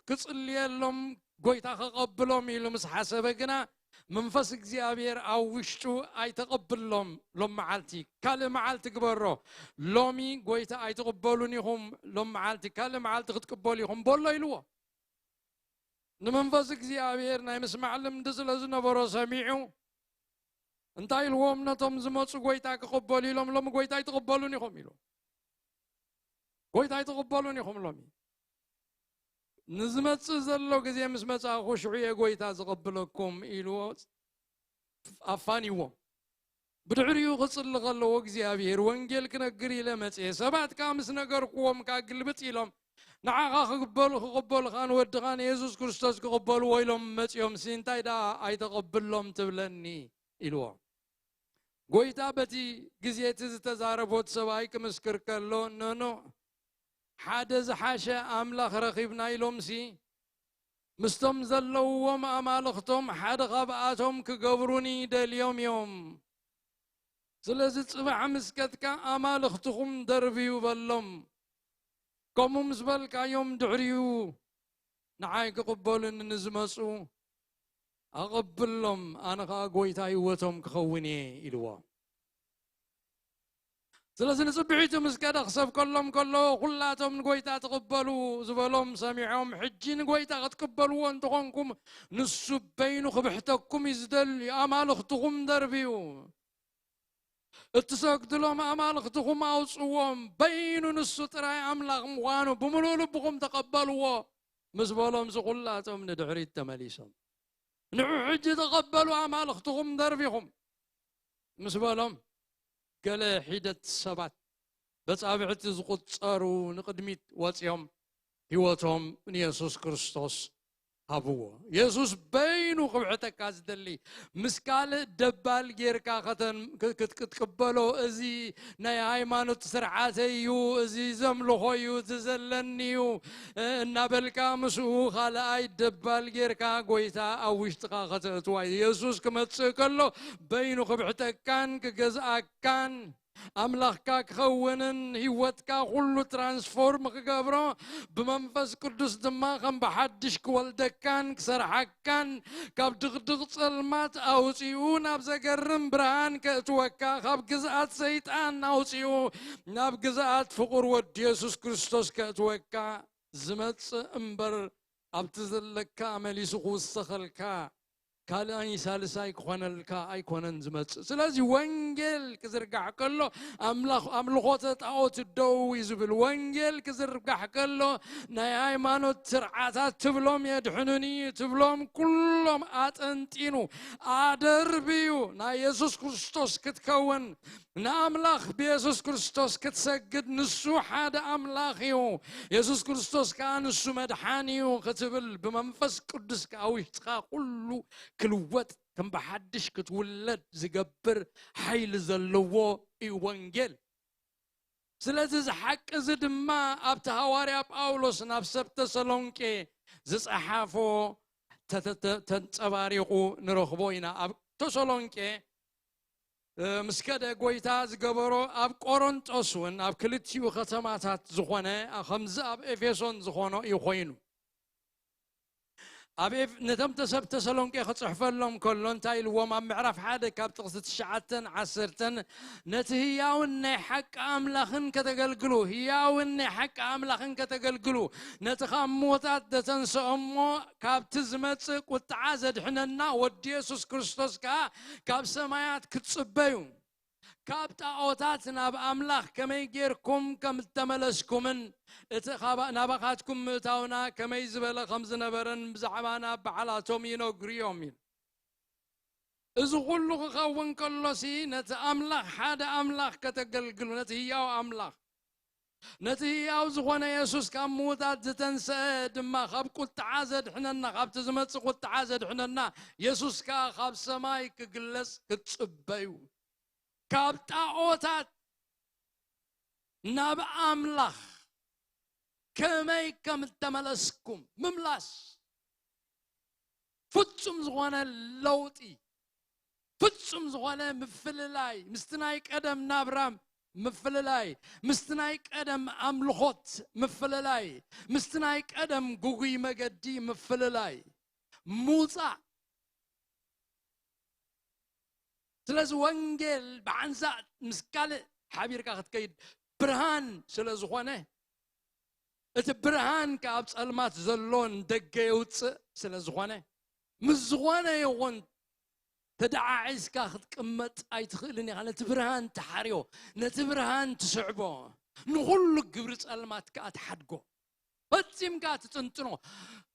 ክጽልየሎም ጎይታ ከቐብሎም ኢሉ ምስ ሓሰበ ግና መንፈስ እግዚኣብሔር ኣብ ውሽጡ ኣይተቐብሎም። ሎም መዓልቲ ካልእ መዓልቲ ግበሮ፣ ሎሚ ጎይታ ኣይትቕበሉን ኢኹም፣ ሎም መዓልቲ ካልእ መዓልቲ ክትቅበሉ ኢኹም በሎ ኢልዎ። ንመንፈስ እግዚኣብሔር ናይ ምስማዕ ልምዲ ስለ ዝነበሮ ሰሚዑ እንታይ ኢልዎም? ነቶም ዝመፁ ጎይታ ክቕበሉ ኢሎም ሎም ጎይታ ኣይትቕበሉን ኢኹም ኢሉ። ጎይታ ኣይትቕበሉን ኢኹም ሎሚ። ንዝመጽእ ዘሎ ግዜ ምስ መጻእኹ ሽዑ እየ ጎይታ ዝቐብለኩም ኢልዎ ኣፋንይዎም። ብድሕሪኡ ክጽሊ ከለዎ እግዚኣብሔር ወንጌል ክነግር ኢለ መጽየ። ሰባት ከኣ ምስ ነገርክዎም ከኣ ግልብጥ ኢሎም ንዓኻ ክግበሉ ክቕበሉኻ ንወድኻ ንየሱስ ክርስቶስ ክቕበልዎ ኢሎም መጽዮም ሲ እንታይ ደኣ ኣይተቐብሎም ትብለኒ ኢልዎ። ጎይታ በቲ ግዜ እቲ ዝተዛረቦ እቲ ሰብኣይ ክምስክር ከሎ፣ ኖኖ፣ ሓደ ዝሓሸ ኣምላኽ ረኺብና ኢሎምሲ፣ ምስቶም ዘለውዎም ኣማልኽቶም ሓደ ኻብኣቶም ክገብሩኒ ደልዮም እዮም። ስለዚ ጽባሕ ምስ ከድካ ኣማልኽትኹም ደርብዩ በሎም። ከምኡ ምስ በልካዮም ድሕሪኡ ንዓይ ክቕበሉኒ ንዝመጹ ኣቐብሎም፣ ኣነ ኸኣ ጎይታ ህይወቶም ክኸውን እየ ኢልዎ። ስለዚ ንጽብሒቱ ምስ ከደ ክሰብከሎም ከሎ፣ ኩላቶም ንጎይታ ትቕበሉ ዝበሎም ሰሚዖም፣ ሕጂ ንጎይታ ክትቅበልዎ እንተኾንኩም፣ ንሱ በይኑ ክብሕተኩም እዩ ዝደሊ። ኣማልኽትኹም ደርብዩ፣ እትሰግድሎም ኣማልኽትኹም ኣውጽዎም፣ በይኑ ንሱ ጥራይ ኣምላኽ ምዃኑ ብምሉእ ልብኹም ተቐበልዎ ምስ በሎም፣ እዚ ኩላቶም ንድሕሪት ተመሊሶም። ንዑ ሕጂ ተቐበሉ ኣማልኽትኹም ደርቢኹም ምስ በሎም፣ ገለ ሒደት ሰባት በጻብዕቲ ዝቑጸሩ ንቕድሚት ወጺኦም ህይወቶም ንየሱስ ክርስቶስ ሃብዎ። የሱስ በይኑ ክብሕተካ ዝደሊ፣ ምስ ካልእ ደባል ጌርካ ከተን-፣ ክ-፣ ክት-፣ ክትቅበሎ፣ እዚ ናይ ሃይማኖት ስርዓተይ እዩ፣ እዚ ዘምልኾ እዩ፣ እዚ ዘለኒ እዩ፣ እ፣ እናበልካ ምስኡ ካልኣይ ደባል ጌርካ ጎይታ ኣብ ውሽጥኻ ከተእትዋ እዩ። የሱስ ክመጽእ ከሎ በይኑ ክብሕተካን ክገዝኣካን ኣምላኽካ ክኸውንን ህይወትካ ኩሉ ትራንስፎርም ክገብሮ ብመንፈስ ቅዱስ ድማ ከም ብሓድሽ ክወልደካን ክሰርሓካን ካብ ድቕድቕ ጸልማት ኣውጺኡ ናብ ዘገርም ብርሃን ከእትወካ ካብ ግዝኣት ሰይጣን ኣውጺኡ ናብ ግዝኣት ፍቑር ወዲ የሱስ ክርስቶስ ከእትወካ ዝመጽእ እምበር ኣብቲ ዘለካ መሊሱ ክውሰኸልካ ካልኣይ ሳልሳይ ክኾነልካ ኣይኮነን ዝመጽእ። ስለዚ ወንጌል ክዝርጋሕ ከሎ ኣምላኽ ኣምልኾተ ጣዖት ደው እዩ ዝብል። ወንጌል ክዝርጋሕ ከሎ ናይ ሃይማኖት ስርዓታት ትብሎም የድሕኑኒ ትብሎም ኩሎም ኣጠንጢኑ ኣደርብዩ ናይ የሱስ ክርስቶስ ክትከውን ንኣምላኽ ብየሱስ ክርስቶስ ክትሰግድ ንሱ ሓደ ኣምላኽ እዩ። የሱስ ክርስቶስ ከኣ ንሱ መድሓን እዩ ክትብል ብመንፈስ ቅዱስ ከኣ ውሽጥኻ ኩሉ ክልወጥ ከም ብሓድሽ ክትውለድ ዝገብር ሓይሊ ዘለዎ እዩ ወንጌል። ስለዚ እዚ ሓቂ እዚ ድማ ኣብቲ ሃዋርያ ጳውሎስ ናብ ሰብ ተሰሎንቄ ዝጸሓፎ ተተ-፣ ተ-፣ ተንጸባሪቑ ንረኽቦ ኢና። ኣብ ተሰሎንቄ፣ እ፣ ምስ ከደ ጎይታ ዝገበሮ ኣብ ቆሮንጦስ እውን ኣብ ክልቲኡ ከተማታት ዝኾነ፣ ኣ-፣ ከምዚ ኣብ ኤፌሶን ዝኾኖ እዩ ኮይኑ። ኣብ ኤፍ-፣ ነቶም ተሰብ ተሰሎንቄ ክጽሕፈሎም ከሎ እንታይ ኢልዎም? ኣብ ምዕራፍ ሓደ ካብ ጥቕሲ ትሽዓተን ዓሰርተን፣ "ነቲ ህያውን ናይ ሓቂ ኣምላኽን ከተገልግሉ፣ ህያውን ናይ ሓቂ ኣምላኽን ከተገልግሉ፣ ነቲ ካብ ምዉታት ዘተንስኦ እሞ ካብቲ ዝመጽእ ቁጥዓ ዘድሕነና ወዲ የሱስ ክርስቶስ ከኣ ካብ ሰማያት ክትጽበዩ፣ ካብ ጣዖታት ናብ ኣምላኽ ከመይ ጌርኩም ከም እተመለስኩምን እቲ ኻባ-፣ ናባኻትኩም ምእታውና ከመይ ዝበለ ከም ዝነበረን ብዛዕባና ባዕላቶም ይነግሩ እዮም" ኢሉ። እዚ ኹሉ ክኸውን ከሎሲ ነቲ ኣምላኽ፣ ሓደ ኣምላኽ ከተገልግሉ፣ ነቲ ህያው ኣምላኽ፣ ነቲ ህያው ዝኾነ የሱስ ካብ ምዉታት ዝተንስአ ድማ ካብ ቁጥዓ ዘድሕነና፣ ካብቲ ዝመጽእ ቁጥዓ ዘድሕነና የሱስ ከኣ ካብ ሰማይ ክግለጽ ክትጽበዩ፣ ካብ ጣዖታት ናብ ኣምላኽ ከመይ ከም እተመለስኩም ምምላስ፣ ፍጹም ዝኾነ ለውጢ፣ ፍጹም ዝኾነ ምፍልላይ፣ ምስቲ ናይ ቀደም ናብራ ምፍልላይ፣ ምስቲ ናይ ቀደም ኣምልኾት ምፍልላይ፣ ምስቲ ናይ ቀደም ግጉይ መገዲ ምፍልላይ፣ ምውጻእ። ስለዚ ወንጌል ብሓንሳእ ምስ ካልእ ሓቢርካ ክትከይድ ብርሃን ስለ ዝኾነ፣ እቲ ብርሃን ከኣ ኣብ ጸልማት ዘሎ ንደገ የውጽእ ስለ ዝኾነ፣ ምስ ዝኾነ ይኹን ተደዓዒዝካ ክትቅመጥ ኣይትኽእልን ኢኻ። ነቲ ብርሃን ትሓርዮ፣ ነቲ ብርሃን ትስዕቦ፣ ንኹሉ ግብሪ ጸልማት ከኣ ትሓድጎ። ፈጺምካ ትጥንጥኖ።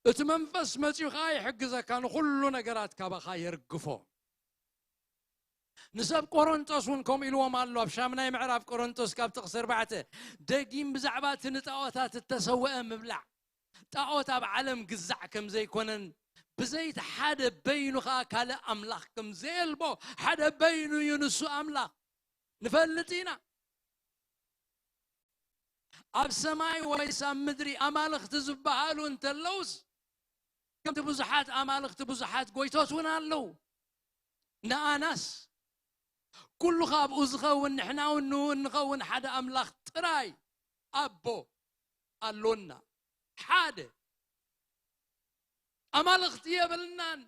እቲ መንፈስ መጺኡ ከኣ ይሕግዘካ፣ ንኹሉ ነገራት ካባኻ የርግፎ። ንሰብ ቆሮንጦስ እውን ከምኡ ኢልዎም ኣሎ። ኣብ ሻምናይ ምዕራፍ ቆሮንጦስ ካብ ጥቕሲ ኣርባዕተ፣ ደጊም ብዛዕባ እቲ ንጣዖታት እተሰውአ ምብላዕ፣ ጣዖት ኣብ ዓለም ግዛዕ ከም ዘይኮነን፣ ብዘይቲ ሓደ በይኑ ኸኣ ካልእ ኣምላኽ ከም ዘየልቦ፣ ሓደ በይኑ እዩ ንሱ ኣምላኽ። ንፈልጥ ኢና። ኣብ ሰማይ ወይስ ኣብ ምድሪ ኣማልኽቲ ዝበሃሉ እንተለውስ፣ ከምቲ ብዙሓት ኣማልኽቲ ብዙሓት ጎይቶት እውን ኣለዉ። ንኣናስ ኩሉ ካብኡ ዝኸውን፣ ንሕና እውን ንኡ እንኸውን ሓደ ኣምላኽ ጥራይ ኣቦ ኣሎና። ሓደ። ኣማልኽቲ የብልናን።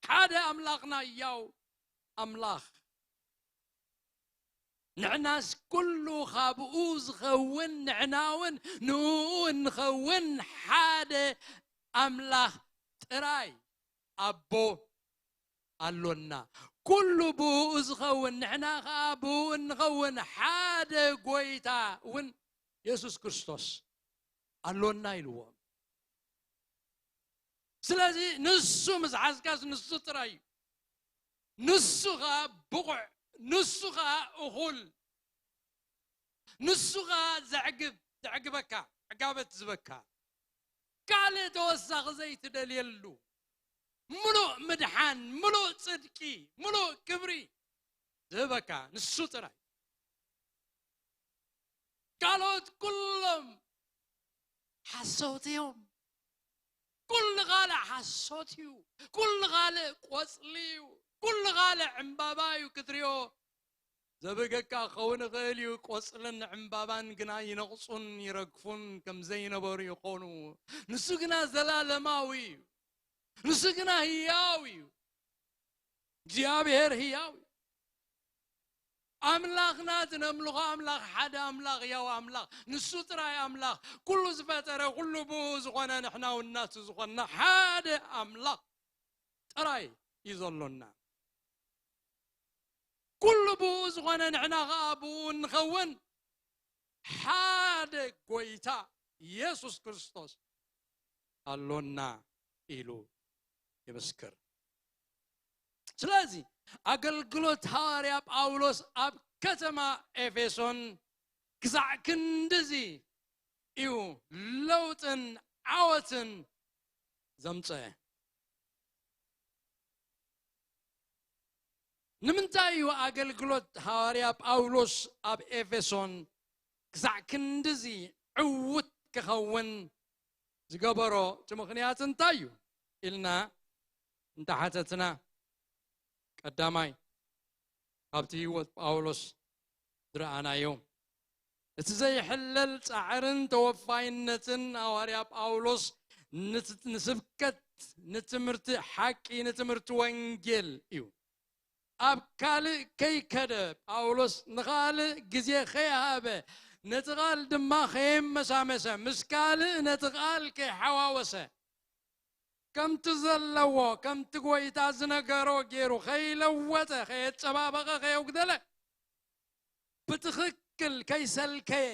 ሓደ ኣምላኽና ያው ኣምላኽ። ንሕናስ ኩሉ ካብኡ ዝኸውን፣ ንሕና እውን ንኡ እንኸውን ሓደ ኣምላኽ ጥራይ ኣቦ ኣሎና። ኩሉ ብኡ ዝኸውን፣ ንሕና ኸዓ ብኡ እንኸውን ሓደ ጎይታ እውን የሱስ ክርስቶስ ኣሎና ኢልዎም። ስለዚ ንሱ ምስ ሓዝካስ ንሱ ጥራይ እዩ። ንሱ ኸዓ ብቑዕ፣ ንሱ ኸዓ እኹል፣ ንሱ ኸዓ ዘዕግብ፣ ዘዕግበካ፣ ዕጋበት ዝህበካ፣ ካልእ ተወሳኺ ዘይትደልየሉ፣ ምሉእ ምድሓን፣ ምሉእ ጽድቂ፣ ምሉእ ክብሪ ዝህበካ ንሱ ጥራይ። ካልኦት ኩሎም ሓሰውቲ እዮም። ኩሉ ካልእ ሓሶት እዩ። ኩሉ ካልእ ቆጽሊ እዩ። ኩሉ ካልእ ዕምባባ እዩ ክትሪኦ ዘብህገካ ክኸውን ይኽእል እዩ። ቆጽልን ዕምባባን ግና ይነቕጹን ይረግፉን ከም ዘይነበሩ ይኾኑ። ንሱ ግና ዘላለማዊ እዩ። ንሱ ግና ህያው እዩ። እግዚኣብሔር ህያው እዩ። ኣምላኽና እቲ ነምልኾ ኣምላኽ ሓደ ኣምላኽ፣ ህያው ኣምላኽ፣ ንሱ ጥራይ ኣምላኽ፣ ኩሉ ዝፈጠረ፣ ኩሉ ብኡ ዝኾነ፣ ንሕና እውን ናቱ ዝኾንና ሓደ ኣምላኽ ጥራይ እዩ ዘሎና። ኩሉ ብኡ ዝኾነ፣ ንሕና ኸዓ ብኡ እንኸውን ሓደ ጎይታ የሱስ ክርስቶስ ኣሎና ኢሉ ይምስክር። ስለዚ ኣገልግሎት ሃዋርያ ጳውሎስ ኣብ ከተማ ኤፌሶን ክሳዕ ክንድዚ እዩ ለውጥን ዓወትን ዘምፀአ። ንምንታይ እዩ ኣገልግሎት ሃዋርያ ጳውሎስ ኣብ ኤፌሶን ክሳዕ ክንድዚ ዕዉት ክኸውን ዝገበሮ? እቲ ምኽንያት እንታይ እዩ ኢልና እንተሓተትና፣ ቀዳማይ ካብቲ ህይወት ጳውሎስ ዝረኣናዮ፣ እቲ ዘይሕለል ጻዕርን ተወፋይነትን ሃዋርያ ጳውሎስ ንት-፣ ንስብከት፣ ንትምህርቲ ሓቂ፣ ንትምህርቲ ወንጌል እዩ። ኣብ ካልእ ከይከደ ጳውሎስ ንኻልእ ግዜ ከይሃበ፣ ነቲ ቓል ድማ ከየመሳመሰ፣ ምስ ካልእ ነቲ ቓል ከይሓዋወሰ፣ ከምቲ ዘለዎ፣ ከምቲ ጎይታ ዝነገሮ ገይሩ ከይለወጠ፣ ከየጸባበቐ፣ ከየጉደለ፣ ብትኽክል ከይሰልከየ፣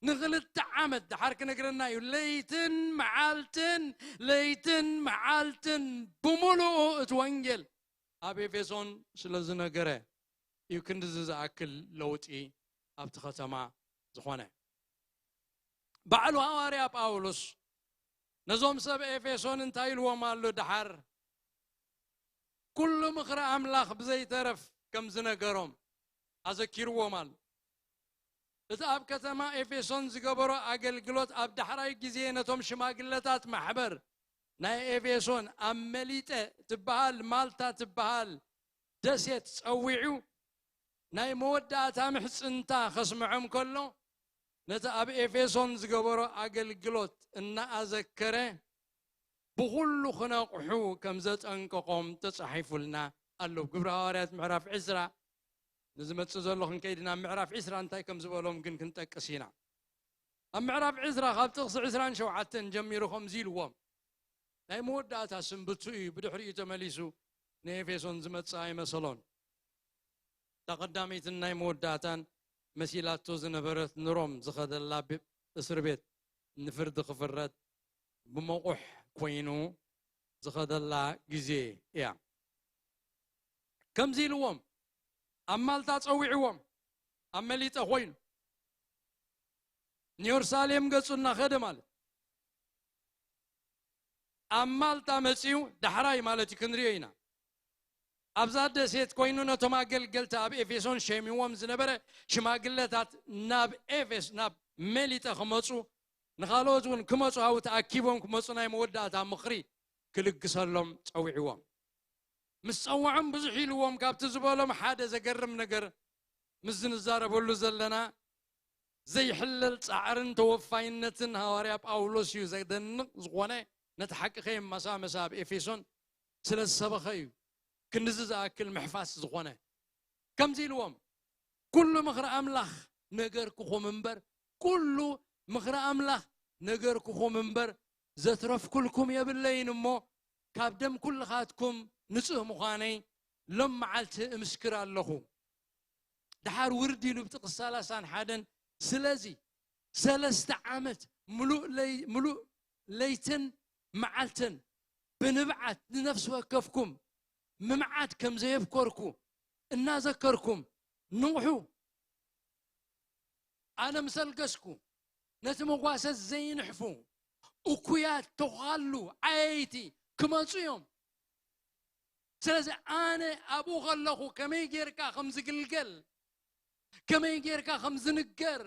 ንኽልተ ዓመት ድሓር ክነግረና እዩ። ለይትን መዓልትን፣ ለይትን መዓልትን ብምሉኡ እቲ ወንጌል ኣብ ኤፌሶን ስለ ዝነገረ እዩ ክንድዚ ዝኣክል ለውጢ ኣብቲ ከተማ ዝኾነ። ባዕሉ ሃዋርያ ጳውሎስ ነዞም ሰብ ኤፌሶን እንታይ ኢልዎም ኣሎ ድሓር? ኩሉ ምኽሪ ኣምላኽ ብዘይተረፍ ከም ዝነገሮም ኣዘኪርዎም ኣሎ። እቲ ኣብ ከተማ ኤፌሶን ዝገበሮ ኣገልግሎት ኣብ ዳሕራይ ግዜ ነቶም ሽማግለታት ማሕበር ናይ ኤፌሶን ኣብ መሊጠ ትበሃል፣ ማልታ ትበሃል ደሴት ጸዊዑ ናይ መወዳእታ ምሕጽንታ ከስምዖም ከሎ፣ ነቲ ኣብ ኤፌሶን ዝገበሮ ኣገልግሎት እናኣዘከረ ብኹሉ ክነቕሑ ከም ዘጠንቀቖም ተጻሒፉልና ኣሎ። ግብሪ ሃዋርያት ምዕራፍ ዕስራ ንዝመጽእ ዘሎ ክንከይድ ኢና። ምዕራፍ ዕስራ እንታይ ከም ዝበሎም ግን ክንጠቅስ ኢና። ኣብ ምዕራፍ ዕስራ ካብ ጥቕሲ ዕስራን ሸውዓተን ጀሚሩ ከምዚ ኢልዎም፣ ናይ መወዳእታ ስንብቱ እዩ። ብድሕሪኡ ተመሊሱ ንኤፌሶን ዝመጽእ ኣይመሰሎን። እታ ቀዳመይትን ናይ መወዳእታን መሲላቶ ዝነበረት ንሮም ዝኸደላ ብ-፣ እስር ቤት ንፍርዲ ክፍረድ ብመቑሕ ኮይኑ ዝኸደላ ግዜ እያ። ከምዚ ኢልዎም፣ ኣብ ማልታ ጸዊዕዎም፣ ኣብ መሊጠ ኮይኑ ንየሩሳሌም ገጹ እናኸደ ማለት፣ ኣብ ማልታ መጺኡ ዳሕራይ ማለት እዩ፣ ክንሪኦ ኢና። ኣብዛ ደሴት ኮይኑ ነቶም ኣገልገልቲ ኣብ ኤፌሶን ሸሚዎም ዝነበረ ሽማግለታት ናብ ኤፌስ-፣ ናብ መሊጠ ክመጹ፣ ንኻልኦት እውን ክመጹ፣ ኣብኡ ተኣኪቦም ክመጹ ናይ መወዳእታ ምኽሪ ክልግሰሎም ጸዊዕዎም። ምስ ጸውዖም ብዙሕ ኢልዎም፣ ካብቲ ዝበሎም ሓደ ዘገርም ነገር ምስ ዝንዛረበሉ ዘለና ዘይሕለል ጻዕርን ተወፋይነትን ሃዋርያ ጳውሎስ እዩ። ዘደንቕ ዝኾነ ነቲ ሓቂ ከየመሳመሰ ኣብ ኤፌሶን ስለ ዝሰበኸ እዩ ክንድዚ ዝኣክል ምሕፋስ ዝኾነ። ከምዚ ኢልዎም፣ ኩሉ ምኽሪ ኣምላኽ ነገርኩኹም እምበር፣ ኩሉ ምኽሪ ኣምላኽ ነገርኩኹም እምበር፣ ዘትረፍኩልኩም የብለይን እሞ፣ ካብ ደም ኩልኻትኩም ንጹህ ምዃነይ ሎም መዓልቲ እምስክር ኣለኹ። ደሓር ውርድ ኢሉ ብጥቕስ ሰላሳን ሓደን፣ ስለዚ ሰለስተ ዓመት ምሉእ ለይ-፣ ምሉእ ለይትን መዓልትን ብንብዓት ንነፍሲ ወከፍኩም ምምዓት ከም ዘየብኮርኩ እናዘከርኩም ንውሑ። ኣነ ምስ ኣልገስኩ፣ ነቲ መጓሰ ዘይንሕፉ እኩያት ተዃሉ ዓየይቲ ክመጹ እዮም። ስለዚ ኣነ ኣብኡ ከለኹ ከመይ ጌርካ ከም ዝግልገል፣ ከመይ ጌርካ ከም ዝንገር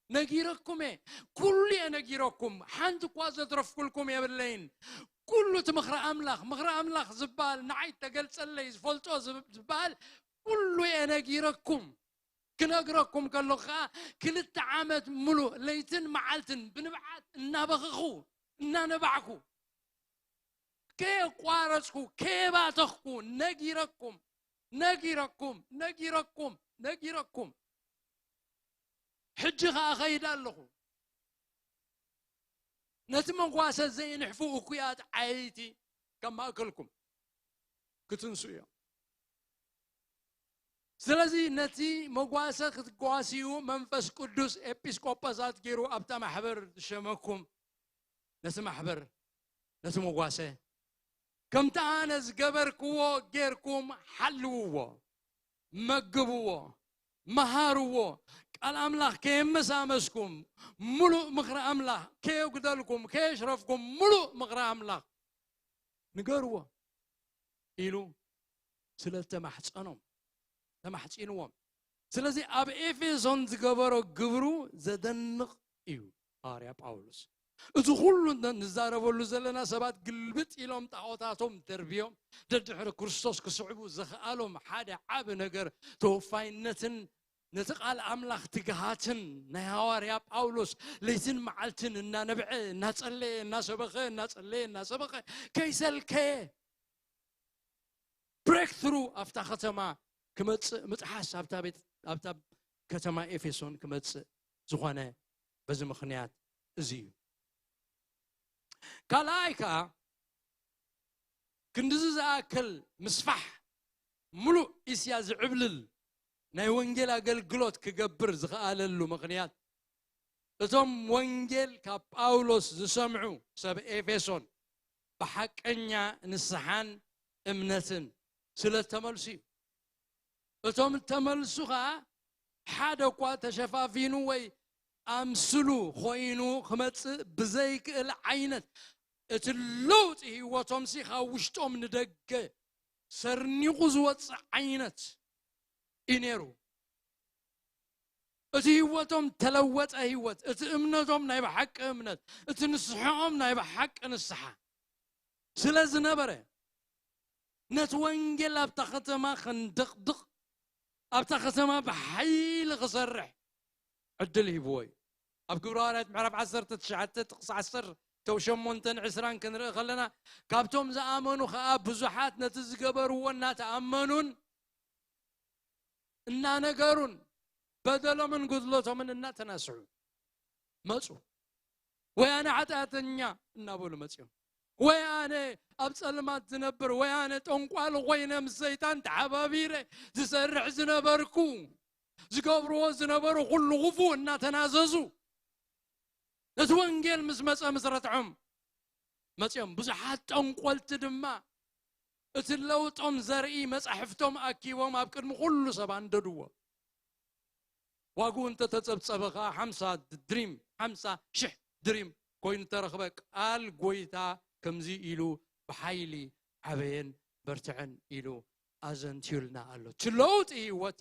ነጊረኩም እየ። ኩሉ እየ ነጊረኩም፣ ሓንቲ እኳ ዘትረፍኩልኩም የብለይን። ኩሉ እቲ ምኽሪ ኣምላኽ፣ ምኽሪ ኣምላኽ ዝበሃል ንዓይ ተገልጸለይ ዝፈልጦ ዝብ-፣ ዝበሃል ኩሉ እየ ነጊረኩም። ክነግረኩም ከለኹ ከኣ ክልተ ዓመት ሙሉእ ለይትን መዓልትን ብንብዓት እናበኸኹ፣ እናነባዕኩ፣ ከየቋረጽኩ፣ ከየባተኽኩ ነጊረኩም፣ ነጊረኩም፣ ነጊረኩም፣ ነጊረኩም። ሕጂ ከኣ እኸይድ ኣለኹ። ነቲ መጓሰ ዘይንሕፉ እኩያት ዓየይቲ ካብ ማእከልኩም ክትንስኡ እዮም። ስለዚ ነቲ መጓሰ ክትጓስዩ መንፈስ ቅዱስ ኤጲስቆጶሳት ገይሩ ኣብታ ማሕበር ዝሸመኩም፣ ነቲ ማሕበር፣ ነቲ መጓሰ ከምቲ ኣነ ዝገበርክዎ ጌርኩም ሓልውዎ፣ መግብዎ፣ መሃርዎ። ቃል ኣምላኽ ከየመሳመስኩም፣ ምሉእ ምኽሪ ኣምላኽ ከየጉደልኩም፣ ከየሽረፍኩም፣ ምሉእ ምኽሪ ኣምላኽ ንገርዎ ኢሉ ስለ ዝተማሕጸኖም፣ ተማሕጺንዎም። ስለዚ ኣብ ኤፌሶን ዝገበሮ ግብሩ ዘደንቕ እዩ። ሃዋርያ ጳውሎስ፣ እዚ ኩሉ ን-፣ ንዛረበሉ ዘለና ሰባት ግልብጥ ኢሎም ጣዖታቶም ደርብዮም፣ ደድሕሪ ክርስቶስ ክስዕቡ ዘኽኣሎም ሓደ ዓቢ ነገር ተወፋይነትን ነቲ ቃል ኣምላኽ ትግሃትን ናይ ሃዋርያ ጳውሎስ ለይትን መዓልትን እናነብዐ፣ እናጸለየ፣ እናሰበኸ፣ እናጸለየ፣ እናሰበኸ ከይሰልከየ ብሬክ ትሩ ኣብታ ከተማ ክመጽእ፣ ምጥሓስ ኣብታ ቤት፣ ኣብታ ከተማ ኤፌሶን ክመጽእ ዝኾነ በዚ ምኽንያት እዚ እዩ። ካልኣይ ከኣ ክንድዚ ዝኣክል ምስፋሕ፣ ምሉእ እስያ ዝዕብልል ናይ ወንጌል ኣገልግሎት ክገብር ዝኸኣለሉ ምኽንያት፣ እቶም ወንጌል ካብ ጳውሎስ ዝሰምዑ ሰብ ኤፌሶን ብሓቀኛ ንስሓን እምነትን ስለ እተመልሱ እዩ። እቶም እተመልሱ ኸኣ ሓደ እኳ ተሸፋፊኑ ወይ ኣምስሉ ኾይኑ ክመጽእ ብዘይክእል ዓይነት፣ እቲ ለውጢ ህይወቶምሲ ካብ ውሽጦም ንደገ ሰርኒቑ ዝወጽእ ዓይነት እዩ ነይሩ። እቲ ህይወቶም ተለወጠ ህይወት፣ እቲ እምነቶም ናይ ብሓቂ እምነት፣ እቲ ንስሕኦም ናይ ብሓቂ ንስሓ ስለ ዝነበረ፣ ነቲ ወንጌል ኣብታ ከተማ ከንደቕድቕ፣ ኣብታ ከተማ ብሓይሊ ክሰርሕ ዕድል ሂብዎ እዩ። ኣብ ግብረ ሃዋርያት ምዕራፍ ዓሰርተ ትሽዓተ ጥቕሲ ዓሰርተ ሸሞንተን ዕስራን ክንርኢ ከለና፣ ካብቶም ዝኣመኑ ኸኣ ብዙሓት ነቲ ዝገበርዎ እናተኣመኑን እናነገሩን በደሎምን ጉድለቶምን እናተናስሑ መጹ። ወይ ኣነ ሓጢኣተኛ እናበሉ መጺኦም። ወይ ኣነ ኣብ ጸልማት ዝነብር፣ ወይ ኣነ ጠንቋሊ ኮይነ ምስ ሰይጣን ተሓባቢረ ዝሰርሕ ዝነበርኩ፣ ዝገብርዎ ዝነበሩ ኩሉ ክፉእ እናተናዘዙ፣ ነቲ ወንጌል ምስ መጸ ምስ ረትዖም መጺኦም። ብዙሓት ጠንቆልቲ ድማ እቲ ለውጦም ዘርኢ መጻሕፍቶም ኣኪቦም ኣብ ቅድሚ ኩሉ ሰብ ኣንደድዎ። ዋግኡ እንተ ተጸብጸበ ኸኣ ሓምሳ ድሪም፣ ሓምሳ ሽሕ ድሪም ኮይኑ ተረኽበ። ቃል ጐይታ ከምዚ ኢሉ ብሓይሊ ዓበየን በርትዐን ኢሉ ኣዘንትዩልና ኣሎ። እቲ ለውጢ ህይወት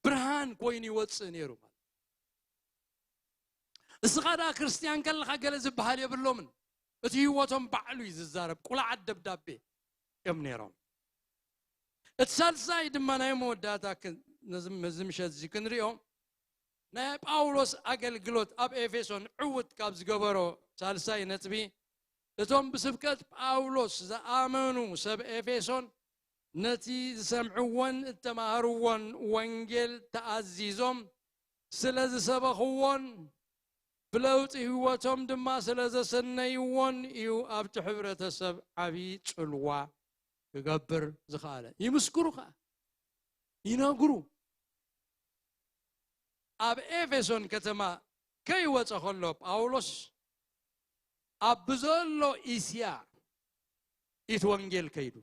ብርሃን ኮይኑ ይወጽእ ነይሩ ማለት። እስኻ ደኣ ክርስትያን ከለኻ ገለ ዝበሃል የብሎምን። እቲ ህይወቶም ባዕሉ እዩ ዝዛረብ። ቁልዓት ደብዳቤ እዮም ነይሮም። እቲ ሳልሳይ ድማ ናይ መወዳእታ ክ-፣ ነዚ፣ ነዚ ምሸት እዚ ክንሪኦ፣ ናይ ጳውሎስ ኣገልግሎት ኣብ ኤፌሶን ዕውት ካብ ዝገበሮ ሳልሳይ ነጥቢ፣ እቶም ብስብከት ጳውሎስ ዝኣመኑ ሰብ ኤፌሶን ነቲ ዝሰምዕዎን እተማህርዎን ወንጌል ተኣዚዞም ስለ ዝሰበኽዎን ብለውጢ ህይወቶም ድማ ስለ ዘሰነይዎን እዩ ኣብቲ ሕብረተሰብ ዓብዪ ጽልዋ ክገብር ዝኸኣለ። ይምስክሩ ኸኣ፣ ይነግሩ። ኣብ ኤፌሶን ከተማ ከይወጸ ከሎ ጳውሎስ ኣብ ብዘሎ እስያ እቲ ወንጌል ከይዱ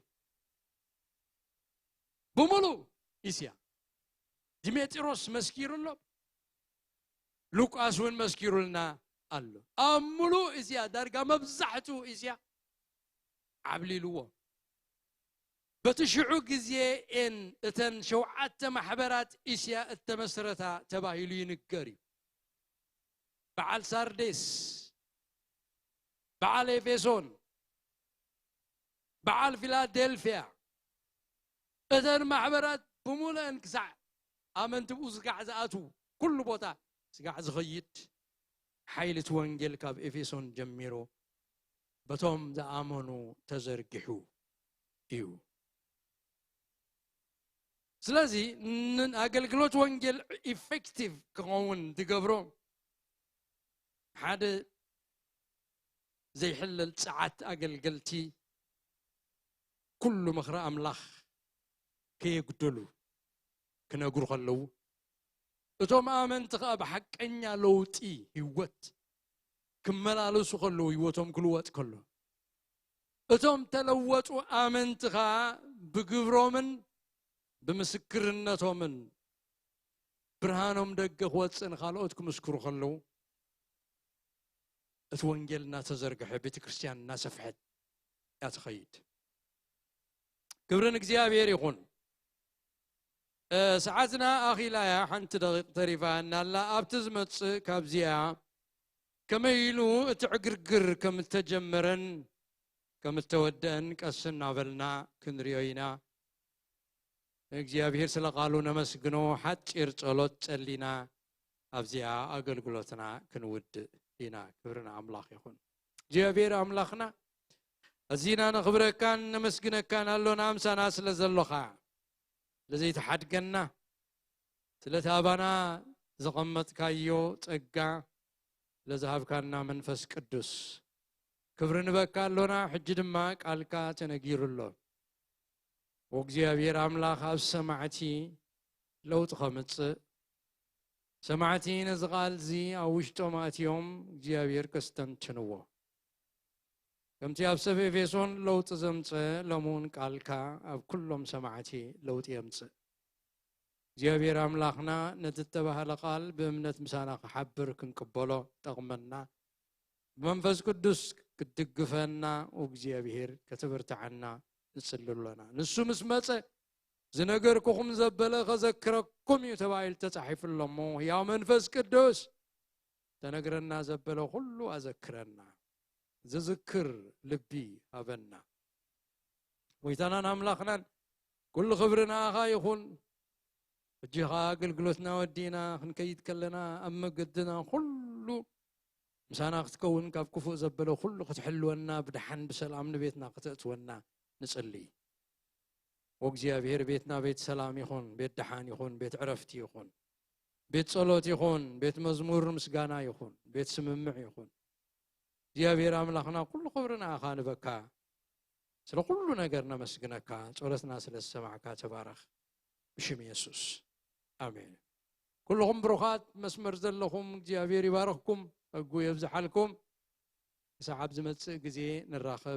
ብምሉእ እስያ ዲሜጥሮስ መስኪሩ ኣሎ። ሉቃስ እውን መስኪሩልና ኣሎ። ኣብ ምሉእ እስያ፣ ዳርጋ መብዛሕትኡ እስያ ዓብሊልዎ። በቲ ሽዑ ግዜ ኤን እተን ሸውዓተ ማሕበራት እስያ እተመስረታ ተባሂሉ ይንገር እዩ። በዓል ሳርዴስ፣ በዓል ኤፌሶን፣ በዓል ፊላዴልፊያ፣ እተን ማሕበራት ብምሉአን ክሳዕ ኣመንቲ ብኡ ስጋዕ ዝኣትዉ፣ ኩሉ ቦታ ስጋዕ ዝኸይድ ሓይሊ እቲ ወንጌል ካብ ኤፌሶን ጀሚሩ በቶም ዝኣመኑ ተዘርጊሑ እዩ። ስለዚ ን-፣ ኣገልግሎት ወንጌል ኢፌክቲቭ ክኸውን ዝገብሮ ሓደ ዘይሕለል ጸዓት ኣገልገልቲ ኩሉ ምኽሪ ኣምላኽ ከየጉደሉ ክነግሩ ከለዉ፣ እቶም ኣመንቲ ኸኣ ብሓቀኛ ለውጢ ህይወት ክመላለሱ ከለዉ፣ ህይወቶም ክልወጥ ከሎ፣ እቶም ተለወጡ ኣመንቲ ኸኣ ብግብሮምን ብምስክርነቶምን ብርሃኖም ደገ ክወጽእ ንኻልኦት ክምስክሩ ከለዉ፣ እቲ ወንጌል እናተዘርግሐ፣ ቤተ ክርስቲያን እናሰፍሐት እያ ትኸይድ። ክብሪ ንእግዚኣብሔር ይኹን። እ፣ ሰዓትና ኣኺላ እያ፣ ሓንቲ ደቂቕ ተሪፋና ኣላ። ኣብቲ ዝመጽእ ካብዚኣ ከመይ ኢሉ እቲ ዕግርግር ከም እተጀመረን ከም እተወደአን ቀስ እናበልና ክንሪኦ ኢና። ንእግዚኣብሔር ስለ ቃሉ ነመስግኖ። ሓጺር ጸሎት ጸሊና ኣብዚኣ ኣገልግሎትና ክንውድእ ኢና። ክብሪ ንኣምላኽ ይኹን። እግዚኣብሔር ኣምላኽና፣ ኣዚና ነኽብረካን ነመስግነካን ኣሎና፣ ምሳና ስለ ዘሎኻ፣ ስለ ዘይትሓድገና፣ ስለ እቲ ኣባና ዘቐመጥካዮ ጸጋ፣ ስለ ዝሃብካና መንፈስ ቅዱስ ክብሪ ንበካ ኣሎና። ሕጂ ድማ ቃልካ ተነጊሩ ኣሎ። ወእግዚኣብሔር ኣምላኽ ኣብ ሰማዕቲ ለውጢ ኸምጽእ፣ ሰማዕቲ ነዚ ቃል እዚ ኣብ ውሽጦም ኣትዮም እግዚኣብሔር ከስተንትንዎ፣ ከምቲ ኣብ ሰብ ኤፌሶን ለውጢ ዘምጸ፣ ሎሚ እውን ቃልካ ኣብ ኩሎም ሰማዕቲ ለውጢ የምጽእ። እግዚኣብሔር ኣምላኽና፣ ነቲ እተባህለ ቃል ብእምነት ምሳና ክሓብር ክንቅበሎ ጠቕመና፣ ብመንፈስ ቅዱስ ክትድግፈና፣ እግዚኣብሔር ከተበርትዓና ንጽሊ ኣሎና። ንሱ ምስ መጸ፣ ዝነገርኩኹም ዘበለ ከዘክረኩም እዩ ተባሂሉ ተጻሒፉ ኣሎ እሞ፣ ሕያው መንፈስ ቅዱስ፣ ተነግረና ዘበለ ኩሉ ኣዘክረና። ዝዝክር ልቢ ሃበና። ጎይታናን ኣምላኽናን፣ ኩሉ ክብሪ ንኣኻ ይኹን። ሕጂ ኸኣ ኣገልግሎትና ወዲእና ክንከይድ ከለና፣ ኣብ መገድና ኩሉ ምሳና ክትከውን፣ ካብ ክፉእ ዘበለ ኩሉ ክትሕልወና፣ ብደሓን ብሰላም ንቤትና ከተእትወና ንጽሊ። ወእግዚኣብሔር፣ ቤትና ቤት ሰላም ይኹን፣ ቤት ደሓን ይኹን፣ ቤት ዕረፍቲ ይኹን፣ ቤት ጸሎት ይኹን፣ ቤት መዝሙር ምስጋና ይኹን፣ ቤት ስምምዕ ይኹን። እግዚኣብሔር ኣምላኽና፣ ኩሉ ክብሪ ንኣኻ ንበካ። ስለ ኩሉ ነገር ነመስግነካ። ጸሎትና ስለ ዝሰማዕካ ተባረኽ። ብሽም የሱስ። ኣሜን። ኩልኹም ብሩኻት መስመር ዘለኹም እግዚኣብሔር ይባርኽኩም፣ ጸጉ የብዝሓልኩም። ክሳዕ ኣብ ዝመጽእ ግዜ ንራኸብ።